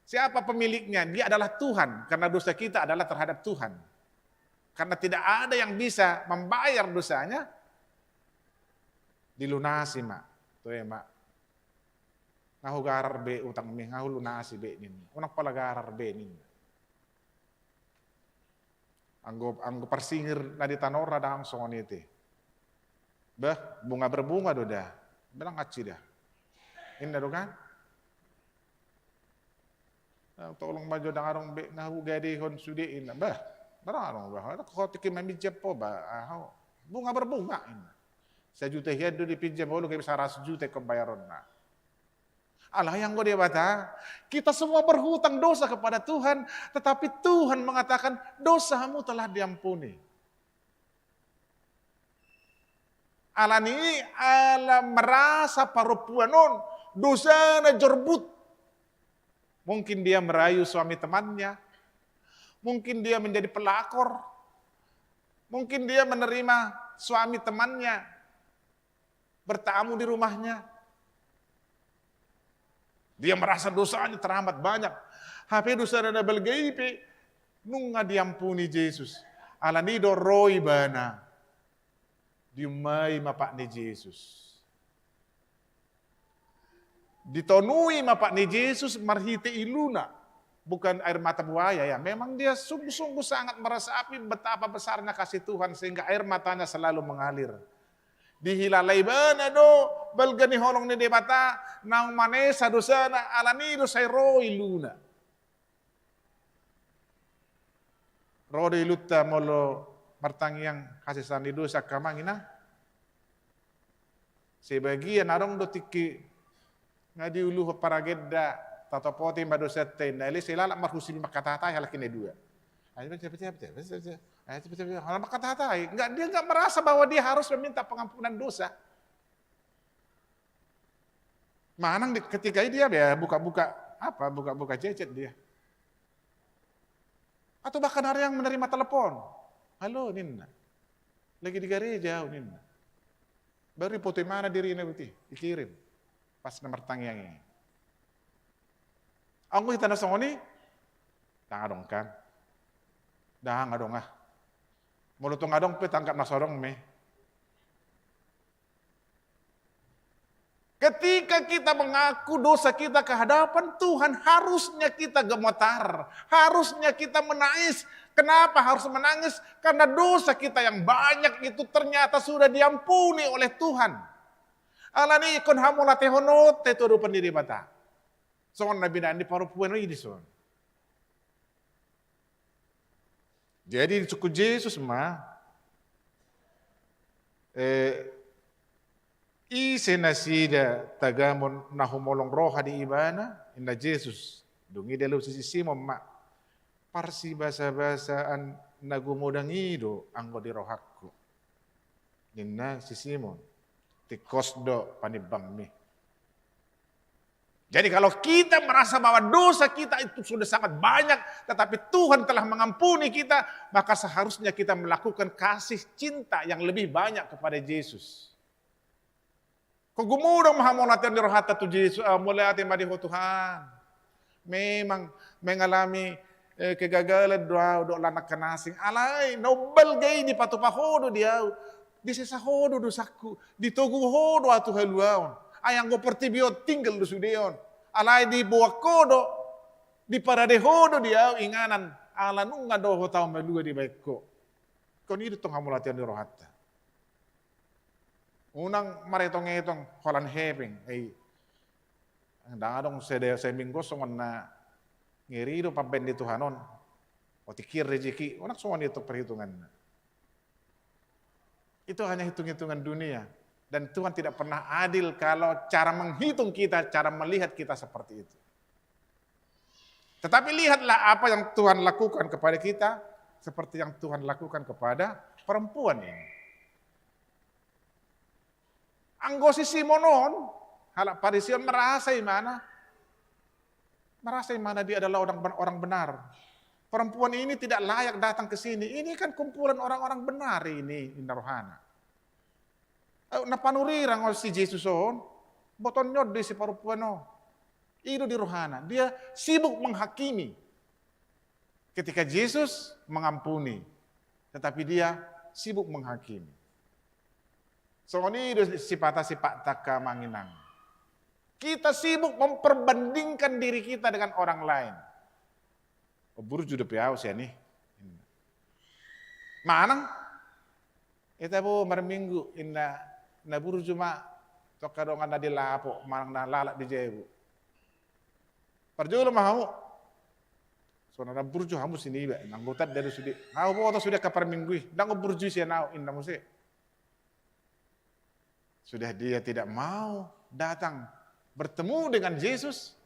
Siapa pemiliknya? Dia adalah Tuhan, karena dosa kita adalah terhadap Tuhan. Karena tidak ada yang bisa membayar dosanya, dilunasi ma. Toe ma. Nga hugarar be utangmi, nga hulunasi be, ninna. Unang pola garar be, ninna. Anggo, anggo parsingir na di tano on ra ndang songon i te. Bah, bunga berbunga do da. Bilang acci da. Inna do kan? Tolong ma jo, ndang adong be na hugadehon sude, inna. Bah, ndang adong bah. Ho tingki maminjam ho bah, ahu. Bunga berbunga, inna. Sajuta hian do dipinjam, olo gabe saratus juta ingkon bayaronna. Alai anggo Debata, kita semua berhutang dosa kepada Tuhan, tetapi Tuhan mengatakan, "Dosamu telah diampuni." Alani i, ala merasa parompuan on dosana jorbut. Mungkin dia merayu suami temannya, mungkin dia menjadi pelakor, mungkin dia menerima suami temannya bertamu di rumahnya. Dia merasa dosanya teramat banyak. Hape dosana na balga i pe nunga diampuni Jesus. Alani i do ro ibana. Diumai ma pat ni Jesus. Ditonui ma pat ni Jesus marhite iluna. Bukan air mata buaya, ya. Memang dia sungguh-sungguh sangat meresapi betapa besarnya kasih Tuhan sehingga air matanya selalu mengalir. Dihilala ibana do balga ni holong ni Debata, naung manesa dosana, alani i do sai ro iluna. Ro do ilunta molo martangiang hasesaan ni dosa, angka amang inang. Sebagian adong do tingki nga diuluhon paragenda, tatopoti ma dosanta, inna, alai sai lalap marhusip mangkatahatahi halak i na dua. Mangkatahatahi. Enggak, dia enggak merasa bahwa dia harus meminta pengampunan dosa. Manang di, ketika i dia, ya, buka-buka apa, buka-buka cecet dia. Atau bahkan ada yang menerima telepon. "Halo," ninna. "Lagi di gareja au," ninna. Baru difoto ibana dirina, berarti dikirim. Pas na martangiang i. Anggo hita na songon i, ndang adong kan? Ndang adong ah. Molo tung adong pe tanggap na so adong ma i. Ketika kita mengaku dosa kita ke hadapan Tuhan, harusnya kita gemetar, harusnya kita menangis. Kenapa harus menangis? Karena dosa kita yang banyak itu ternyata sudah diampuni oleh Tuhan. Alani i ingkon hamauliatehononta tu adopan ni Debata. Songon na binahen ni parompuan i dison. Jadi disungkun Jesus ma, eh, ise nasida tagamon na humolong roha di ibana, inna Jesus. Dung i dialusi si Simon ma, parsibasabasaan na gumodang i do anggo di rohangku. Ninna si Simon, tingkos do panimbangmi. Jadi kalau kita merasa bahwa dosa kita itu sudah sangat banyak, tetapi Tuhan telah mengampuni kita, maka seharusnya kita melakukan kasih cinta yang lebih banyak kepada Yesus. Ingkon gumodang ma hamauliateon ni rohanta tu Jesus, ah, mauliate ma di Ho Tuhan. Memang mengalami, eh, kegagalan do au dohot lan angka na asing. Alai na umbalga i dipatupa Ho do di au. Disesa Ho do dosangku. Ditogu Ho do au tu haluaon. Ai anggo portibi on tinggal do sude on. Alai diboan Ho do, diparade Ho do di au inganan. Ala nunga dohot au malua dibaen Ho. Ingkon i do tong hamauliateon ni rohanta. Unang maretong-etong holan hepeng, ai ndang adong sada, sada minggu songon na ngeri do pambaen ni Tuhan on. Otik i rejeki, unang songon i tong perhitunganna. Itu hanya hitung-hitungan dunia. Dan Tuhan tidak pernah adil kalau cara menghitung kita, cara melihat kita seperti itu. Tetapi lihatlah apa yang Tuhan lakukan kepada kita, seperti yang Tuhan lakukan kepada perempuan ini. Anggo si Simon on, halak Parisi on, merasa ibana, merasa ibana dia adalah orang, orang benar. Perempuan ini tidak layak datang ke sini. Ini kan kumpulan orang-orang benar ini, inna rohana. Eh, na panurirang on si Jesus on, botohon ni on do i si parompuan on. I do di rohana. Dia sibuk menghakimi. Ketika Jesus mengampuni, tetapi dia sibuk menghakimi. Songon i do sipata-sipata, angka amang inang. Kita sibuk memperbandingkan diri kita dengan orang lain. Oh, burju dope au sian i. Manang? Ita bo marminggu, inna, na burju ma tu angka dongan na di lapo, manang na lalap di jabu. Parjolo ma hamu. Songon na burju hamu sian iba, anggo tanda do sude. Nga huboto sude angka parminggu i, ndang burju i sian ahu, inna muse. Sudah dia tidak mau datang bertemu dengan Yesus,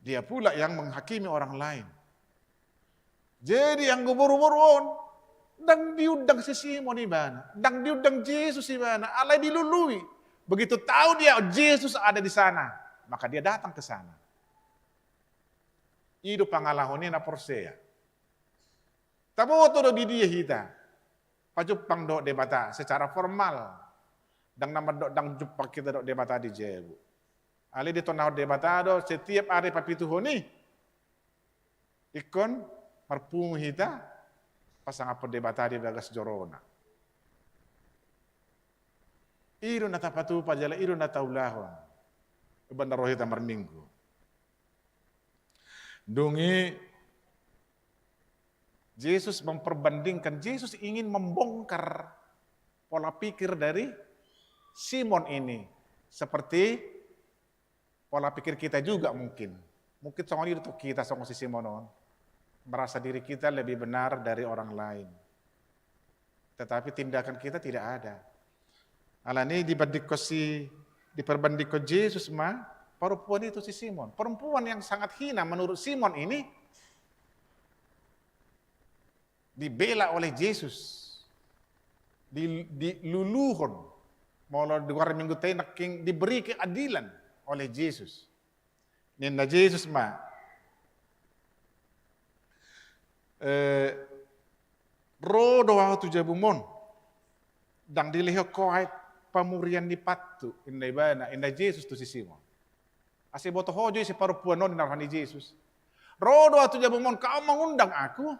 dia pula yang menghakimi orang lain. Jadi anggo boru-boru on, ndang diundang si Simon ibana, ndang diundang Jesus ibana, alai dilului. Begitu tahu dia Jesus ada di sana, maka dia datang ke sana. I do pangalaho ni na porsea. Taboto do di dia hita pajumpang dohot Debata secara formal. Ndang na mandok ndang jumpang hita dohot Debata di jabu. Alai ditonahon Debata do setiap ari papituhon i. Ingkon marpungu hita pasangaphon Debata di bagas jorona. I do na tapatupa jala i do na taulahon. Umbahen na ro hita marminggu. Dung i Jesus memperbandingkan, Jesus ingin membongkar pola pikir dari Simon ini. Seperti pola pikir kita juga mungkin. Mungkin songon i do hita songon si Simon on. Merasa diri kita lebih benar dari orang lain. Tetapi tindakan kita tidak ada. Alani i dibandingkon si, diperbandingkon Jesus ma parompuan i tu si Simon. Perempuan yang sangat hina menurut Simon ini dibela oleh Jesus. Di, diluluhon. Molo di goar minggu ta i nangkin diberi keadilan oleh Jesus. Ninna Jesus ma, eh, ro do ahu tu jabum on, ndang dilehon ho aek pamurian ni pattu, inna ibana, inna Jesus tu si Simon. Asa iboto ho jo i si parompuan on ninna roha ni Jesus. Ro do ahu tu jabum on, kau mangundang aku.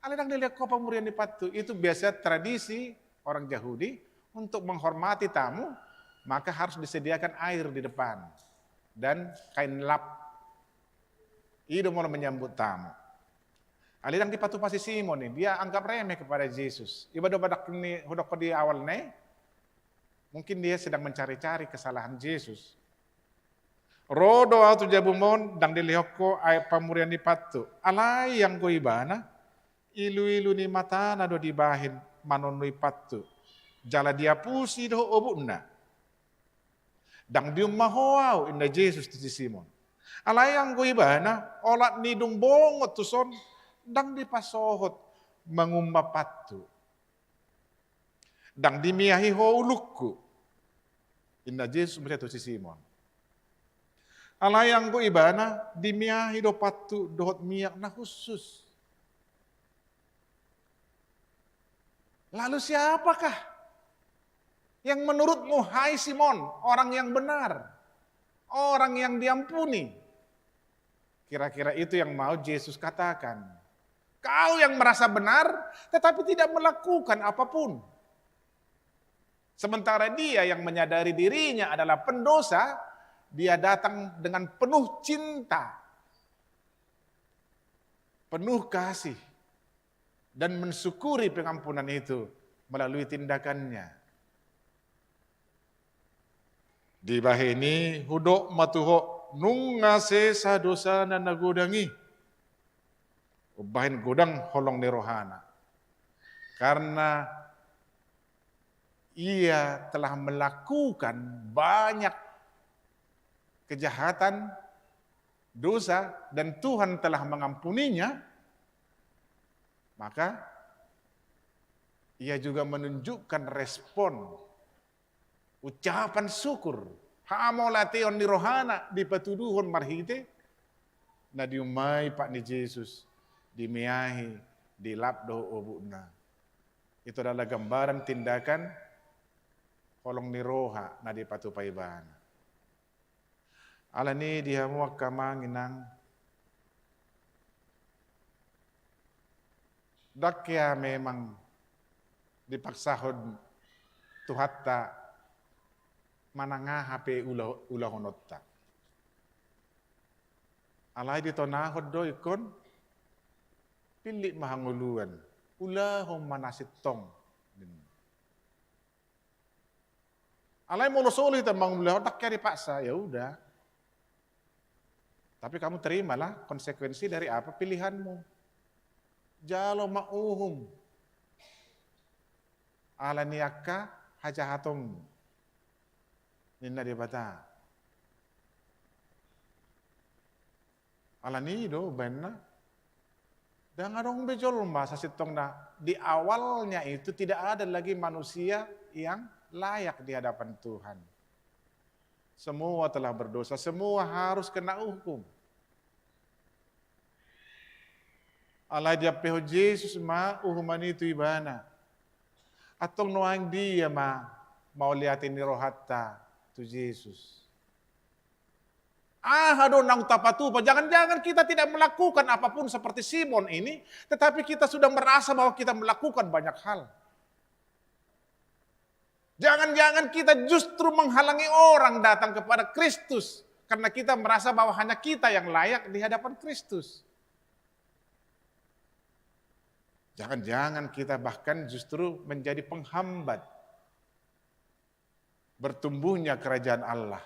Alai ndang dilehon ho pamurian ni pattu. Itu biasa tradisi orang Yahudi untuk menghormati tamu, maka harus disediakan air di depan dan kain lap. I do molo menyambut tamu. Alai ndang dipatupa si Simon i, dia anggap remeh kepada Jesus. Iba do badak ni hudok di awal ne, mungkin dia sedang mencari-cari kesalahan Jesus. Ro do ahu tu jabum on, ndang dilehon ho aek pamurian ni pattu. Alai anggo ibana, ilu-ilu ni matana do dibahen manonoi pattu. Jala diapusi dohot obukna. Ndang diumma ho ahu, inna Jesus tu si Simon. Alai anggo ibana, olat ni dung bongot tuson, ndang dipasohot mangumma pattu. Ndang dimiahi ho ulungku, inna Jesus muse tu si Simon. Alai anggo ibana, dimiahi do pattu dohot miak na khusus. Lalu siapakah yang menurutmu, hai Simon, orang yang benar, orang yang diampuni? Kira-kira itu yang mau Jesus katakan. Kau yang merasa benar, tetapi tidak melakukan apapun. Sementara dia yang menyadari dirinya adalah pendosa, dia datang dengan penuh cinta, penuh kasih, dan mensyukuri pengampunan itu melalui tindakannya. Dibahen i hudok ma tu ho, nunga sesa dosana na godang i. Umbahen godang holong ni rohana. Karena ia telah melakukan banyak kejahatan, dosa, dan Tuhan telah mengampuninya, maka ia juga menunjukkan respon ucapan syukur, hamauliateon ni rohana dipatuduhon marhite na diumai pat ni Jesus, dimiahi, dilap dohot obukna. Itu adalah gambaran tindakan holong ni roha na dipatupa ibana. Alani i di hamu angka amang inang, ndang hea memang dipaksahon Tuhanta manang aha pe ula-, ulahononta. Alai ditonahon do ingkon, pillit ma hangoluan, ulahon ma na sintong. Alai molo solu hita mangulahon, ndang hea dipaksa, ya udah. Tapi kamu terimalah konsekuensi dari apa pilihanmu. Jalo ma uhum ala ni angka hajahatonmu, ninna Debata. Ala ni i do baenna, ndang adong be jolma sasintongna, di awalnya itu tidak ada lagi manusia yang layak di hadapan Tuhan. Semua telah berdosa, semua harus kena hukum. Alai diampehon Jesus ma uhuman i tu ibana. Antong nuaeng dia ma mauliate ni rohanta tu Jesus? Aha do naung tapatupa? Jangan-jangan kita tidak melakukan apapun seperti Simon ini, tetapi kita sudah merasa bahwa kita melakukan banyak hal. Jangan-jangan kita justru menghalangi orang datang kepada Kristus karena kita merasa bahwa hanya kita yang layak di hadapan Kristus. Jangan-jangan kita bahkan justru menjadi penghambat bertumbuhnya kerajaan Allah.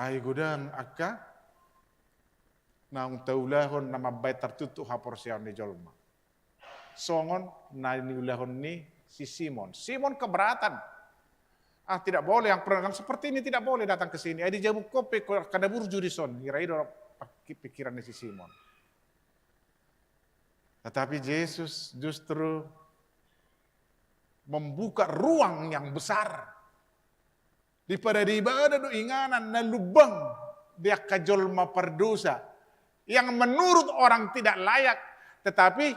Ai godang angka naung taulahon na mambahen tartuktuk haporseaon ni jolma. Songon na niulahon ni si Simon. Simon keberatan. Ah, tidak boleh, yang pernah seperti ini tidak boleh datang ke sini. Ai dijabukhon pe angka na burju dison, hira i do pikiran ni si Simon. Tetapi Jesus justru membuka ruang yang besar. Diparade ibana do inganan na lumbang di angka jolma pardosa yang menurut orang tidak layak, tetapi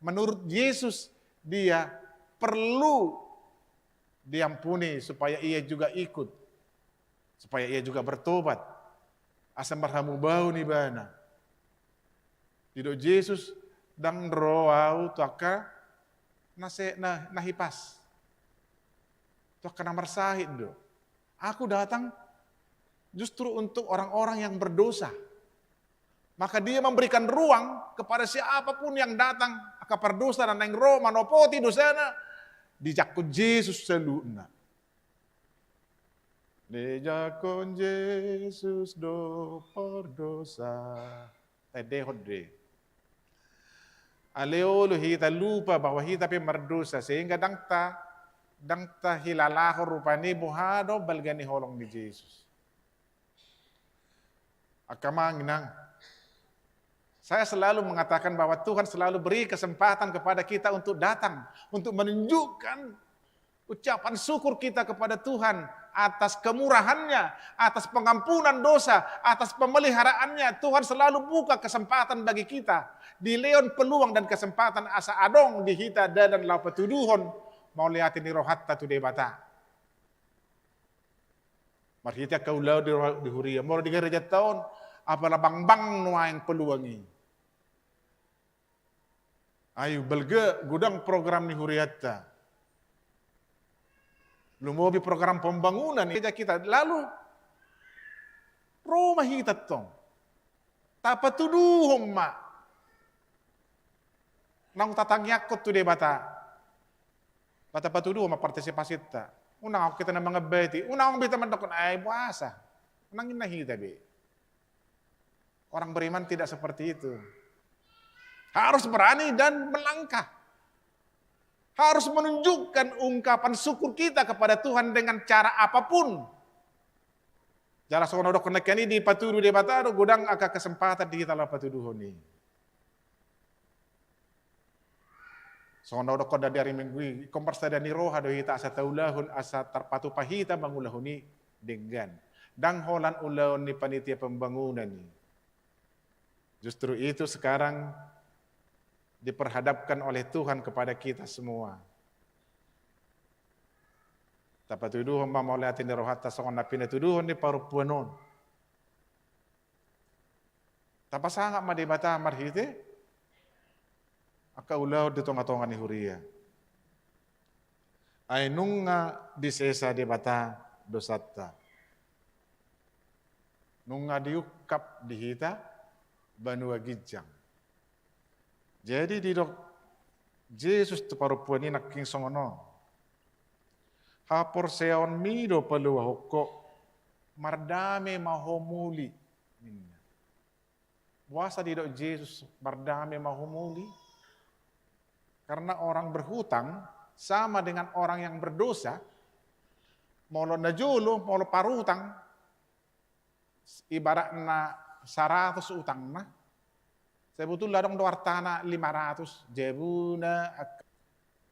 menurut Jesus dia perlu diampuni supaya ia juga ikut, supaya ia juga bertobat. Asa marhamubaon ibana. Didok Jesus, ndang ro au tu angka na se-, na, na hipas. Tu angka na marsahit do. Aku datang justru untuk orang-orang yang berdosa. Maka dia memberikan ruang kepada siapapun yang datang, angka pardosa na naeng ro manopoti dosana, dijangkon Jesus saluhutna. Dijangkon Jesus do pardosa. Taendehon do i. Alai olo hita lupa bahwa hita pe mardosa, sehingga ndang ta, ndang tahilalahon rupani boha do balga ni holong ni Jesus. Angka amang inang, saya selalu mengatakan bahwa Tuhan selalu beri kesempatan kepada kita untuk datang, untuk menunjukkan ucapan syukur kita kepada Tuhan atas kemurahan-Nya, atas pengampunan dosa, atas pemeliharaannya. Tuhan selalu buka kesempatan bagi kita, dilehon peluang dan kesempatan asa adong di hita dalan laho patuduhon mauliate ni rohanta tu Debata. Marhite angka ulaon di ro-, di huria, molo di garejanta on, apala bangbang nuaeng peluang i. Ai balga godang program ni hurianta. Lumobi program pembangunan i, gereja kita. Lalu ro ma hita tong. Tapatuduhon ma naung tatangiangkon tu Debata. Tapatuduhon ma partisipasinta. Unang adong hita na mangambati, unang adong hita mandokkon, "Ai boasa?" Unang ninna hita be. Orang beriman tidak seperti itu. Harus berani dan melangkah. Harus menunjukkan ungkapan syukur kita kepada Tuhan dengan cara apapun. Jala songon na hudokkon nangkin i, dipatudu Debata do godang angka kesempatan di hita laho patuduhon i. Songon na hudokkon di ari Minggu i, ingkon marsada ni roha do hita asa taulahon, asa tarpatupa hita mangulahon i denggan. Ndang holan ulaon ni panitia pembangunan i. Justru itu sekarang diperhadapkan oleh Tuhan kepada kita semua. Tapatuduhon ma mauliate ni rohanta songon na pinatuduhon ni parompuan on. Tapasangap ma Debata marhite angka ulaon di tongatonga ni huria. Ai nunga disesa Debata dosanta. Nunga diungkap di hita banua ginjang. Jadi didok Jesus tu parompuan i nangkin songon on. Haporseaonmi do paluahon ho, mardame ma ho muli, ninna. Boasa didok Jesus mardame ma ho muli? Karena orang berhutang sama dengan orang yang berdosa. Molo najolo, molo parhutang, ibaratna saratus utangna, sebetulna adong do artana lima ratus, jabuna,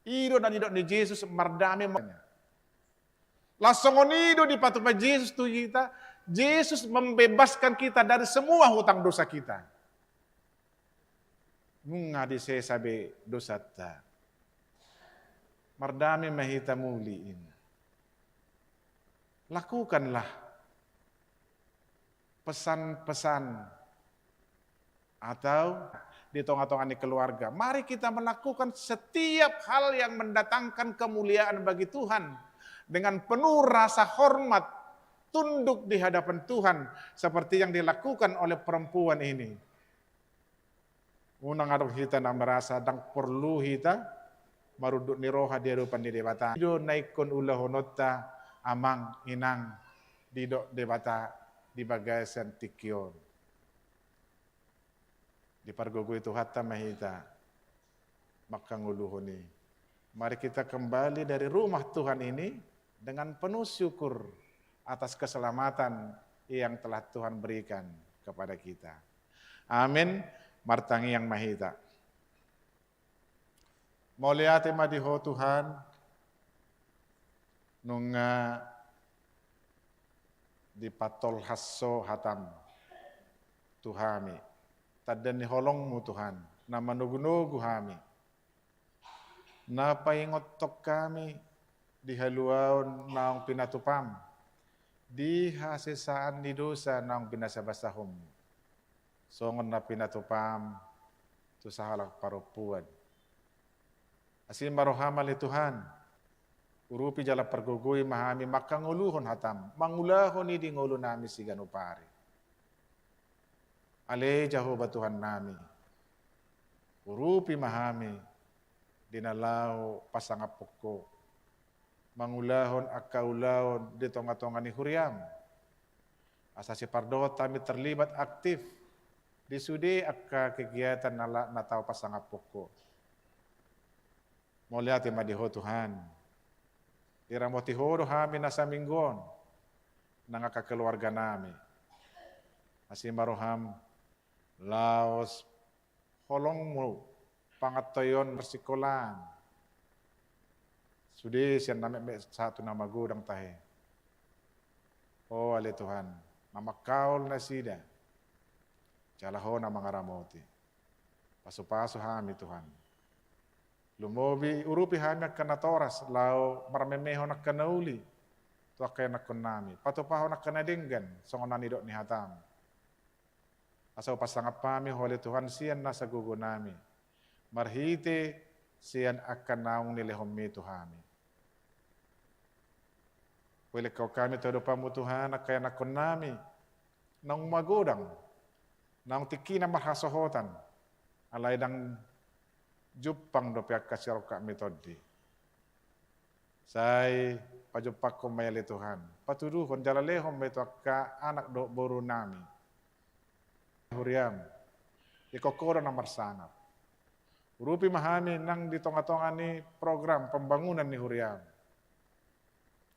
i do na nidok ni Jesus mardame ma. Laos songon i do dipatupa Jesus tu hita, Jesus membebaskan kita dari semua hutang dosa kita. Nunga disesa be dosanta. Mardame ma hita muli, ninna. Lakukanlah pesan-pesan atau di tonga-tonga ni keluarga. Mari kita melakukan setiap hal yang mendatangkan kemuliaan bagi Tuhan dengan penuh rasa hormat, tunduk di hadapan Tuhan seperti yang dilakukan oleh perempuan ini. Unang adong hita na merasa ndang porlu hita marunduk ni roha di adopan ni Debata. I do na ingkon ulahononta, amang, inang, didok Debata di bagasan tingki on. Dipargogoi Tuhanta ma hita mangkangoluhon i. Mari kita kembali dari rumah Tuhan ini dengan penuh syukur atas keselamatan yang telah Tuhan berikan kepada kita. Amin. Martangiang ma hita. Mauliate ma di Ho Tuhan, nunga dipatolhas Ho hataM tu hami. Tanda ni holongMu, Tuhan, na manogunogu hami, na paingothon hami di haluaon naung pinatupaM, di hasesaan ni dosa naung binasabasahonMu, songon na pinatupaM tu sahalak parompuan. Asi ma rohaM ale Tuhan, urupi jala pargogoi ma hami mangkangoluhon hataM, mangulahon i di ngolunami siganup ari. Ale Jahowa Tuhannami, urupi ma hami di na laho pasangaphon Ho, mangulahon angka ulaon di tonga-tonga ni huriaM. Asa sipardohot hami terlibat aktif di sude angka kegiatan na la-, na tau pasangaphon Ho. Mauliate ma di Ho Tuhan. Diramoti Ho do hami na saminggu on, nang angka keluarganami. Asi ma rohaM, laos holongMu pangantoion marsikolaan. Sude sian na metmet sahat tu na magodang tahe. Ho ale Tuhan, na mangkaol nasida. Jala Ho na mangaramoti. Pasupasu hami Tuhan. Lumobi urupi hami angka natoras, laho marmemehon angka na uli tu angka ianakkonnami. Patupahon angka na denggan, songon na nidok ni hataM. Asa hupasangap hami Ho ale Tuhan sian nasa gogonami, marhite sian angka naung nilehonMi tu hami. Huelek Ho hami tu adopanMu Tuhan, angka ianakkonnami naung magodang, naung tingkina marhasohotan, alai ndang jumpang dope angka sirongkapMi tondi. Sai pajumpangkon ma i ale Tuhan, patuduhon jala lehon ma i tu angka anak dohot borunami. HuriaM, ingkon Ho do na marsangap. Urupi ma hami nang di tonga-tonga ni program pembangunan ni huriaM.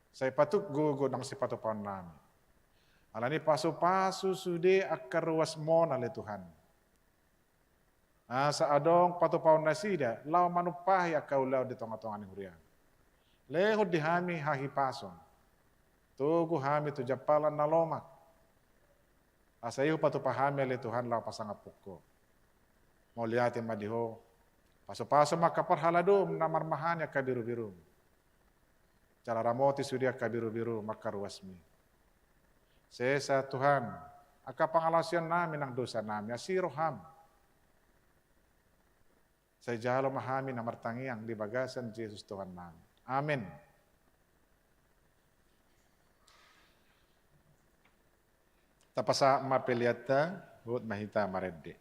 Sai patuk gogo nang sipatupaonnami. Alani pasupasu sude angka ruasMon ale Tuhan. Asa adong patupaon nasida laho manumpahi angka ulaon di tonga-tonga ni huriaM. Lehon di hami hahipason. Togu hami tu jampalan na lomak. Asa i hupatupa hami ale Tuhan laho pasangaphon Ho. Mauliate ma di Ho. Pasupasu ma angka parhaladoM na marmahani angka birubiruM. Jala ramoti sude angka birubiruM, angka ruasMi. Sesa Tuhan angka pangalaosionnami nang dosanami, asi rohaM. Sai jalo ma hami na martangiang di bagasan Jesus Tuhannami. Amin. Tapasahat ma peleanta, huhut ma hita marende.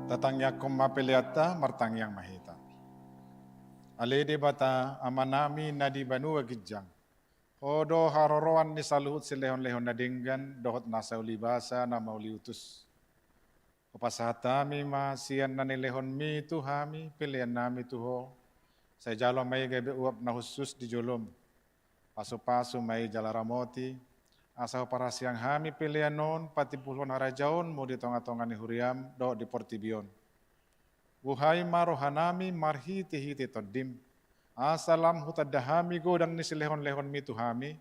Tatangiangkon ma peleanta, martangiang ma hita. Ale Debata, Amanami na di banua ginjang, Ho do haroroan ni saluhut silehonlehon na denggan dohot na saulibasa na mauliutus. Hupasahat hami ma sian na nilehonMi tu hami peleannami tu Ho. Sai jalo ma i gabe uap na hushus di joloM. Pasupasu ma i jala ramoti, asa huparhaseang hami pelean on patimbulhon harajaonMu di tongatonga ni huriaM dohot di portibi on. Buhai ma rohanami marhitehite TondiM, asa lam hutanda hami godang ni silehonlehonMi tu hami,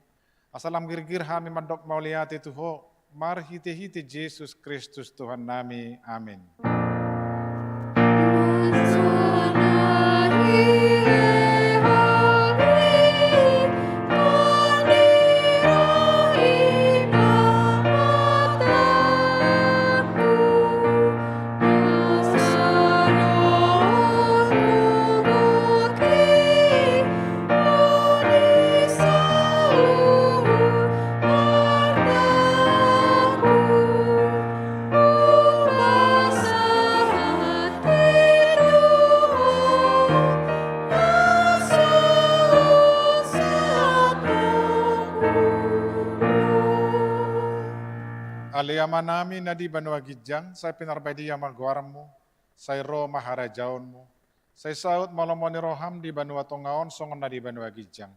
asa lam girgir hami mandok mauliate tu Ho, marhitehite Jesus Kristus Tuhannami. Amen. Ale Amanami na di banua ginjang, sai pinarbadia ma goarMu, sai ro ma harajaonMu, sai saut ma lomo ni rohaM di banua tonga on songon na di banua ginjang.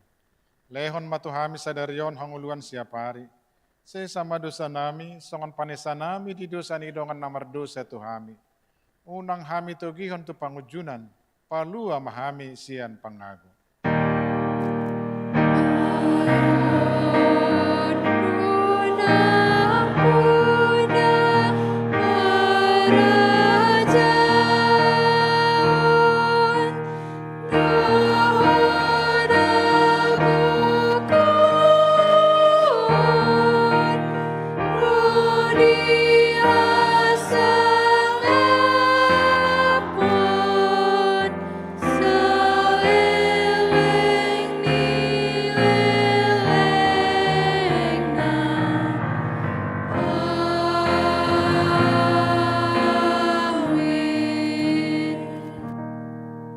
Lehon ma tu hami sadari on hangoluan siapari. Sesa ma dosanami, songon panesanami di dosa ni dongan na mardosa tu hami. Unang hami togihon tu pangunjunan, palua ma hami sian pangago.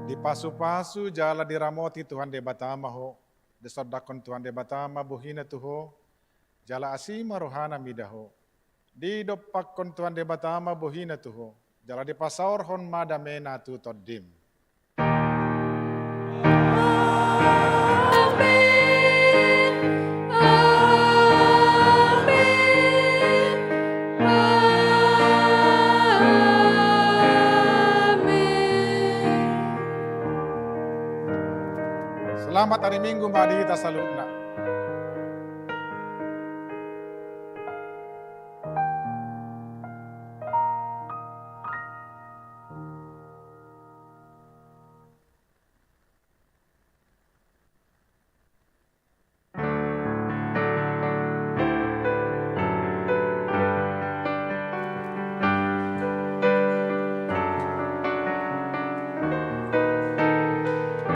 Dipasupasu jala diramoti Tuhan Debata ma ho. Disondangkon Tuhan Debata ma bohiNa tu ho, jala asi ma rohaNa mida ho. Didompakkon Tuhan Debata ma bohiNa tu ho, jala dipasaorhon ma dameNa tu tondim. Amen. Amen. Amen. Selamat hari Minggu ma di hita saluhutna.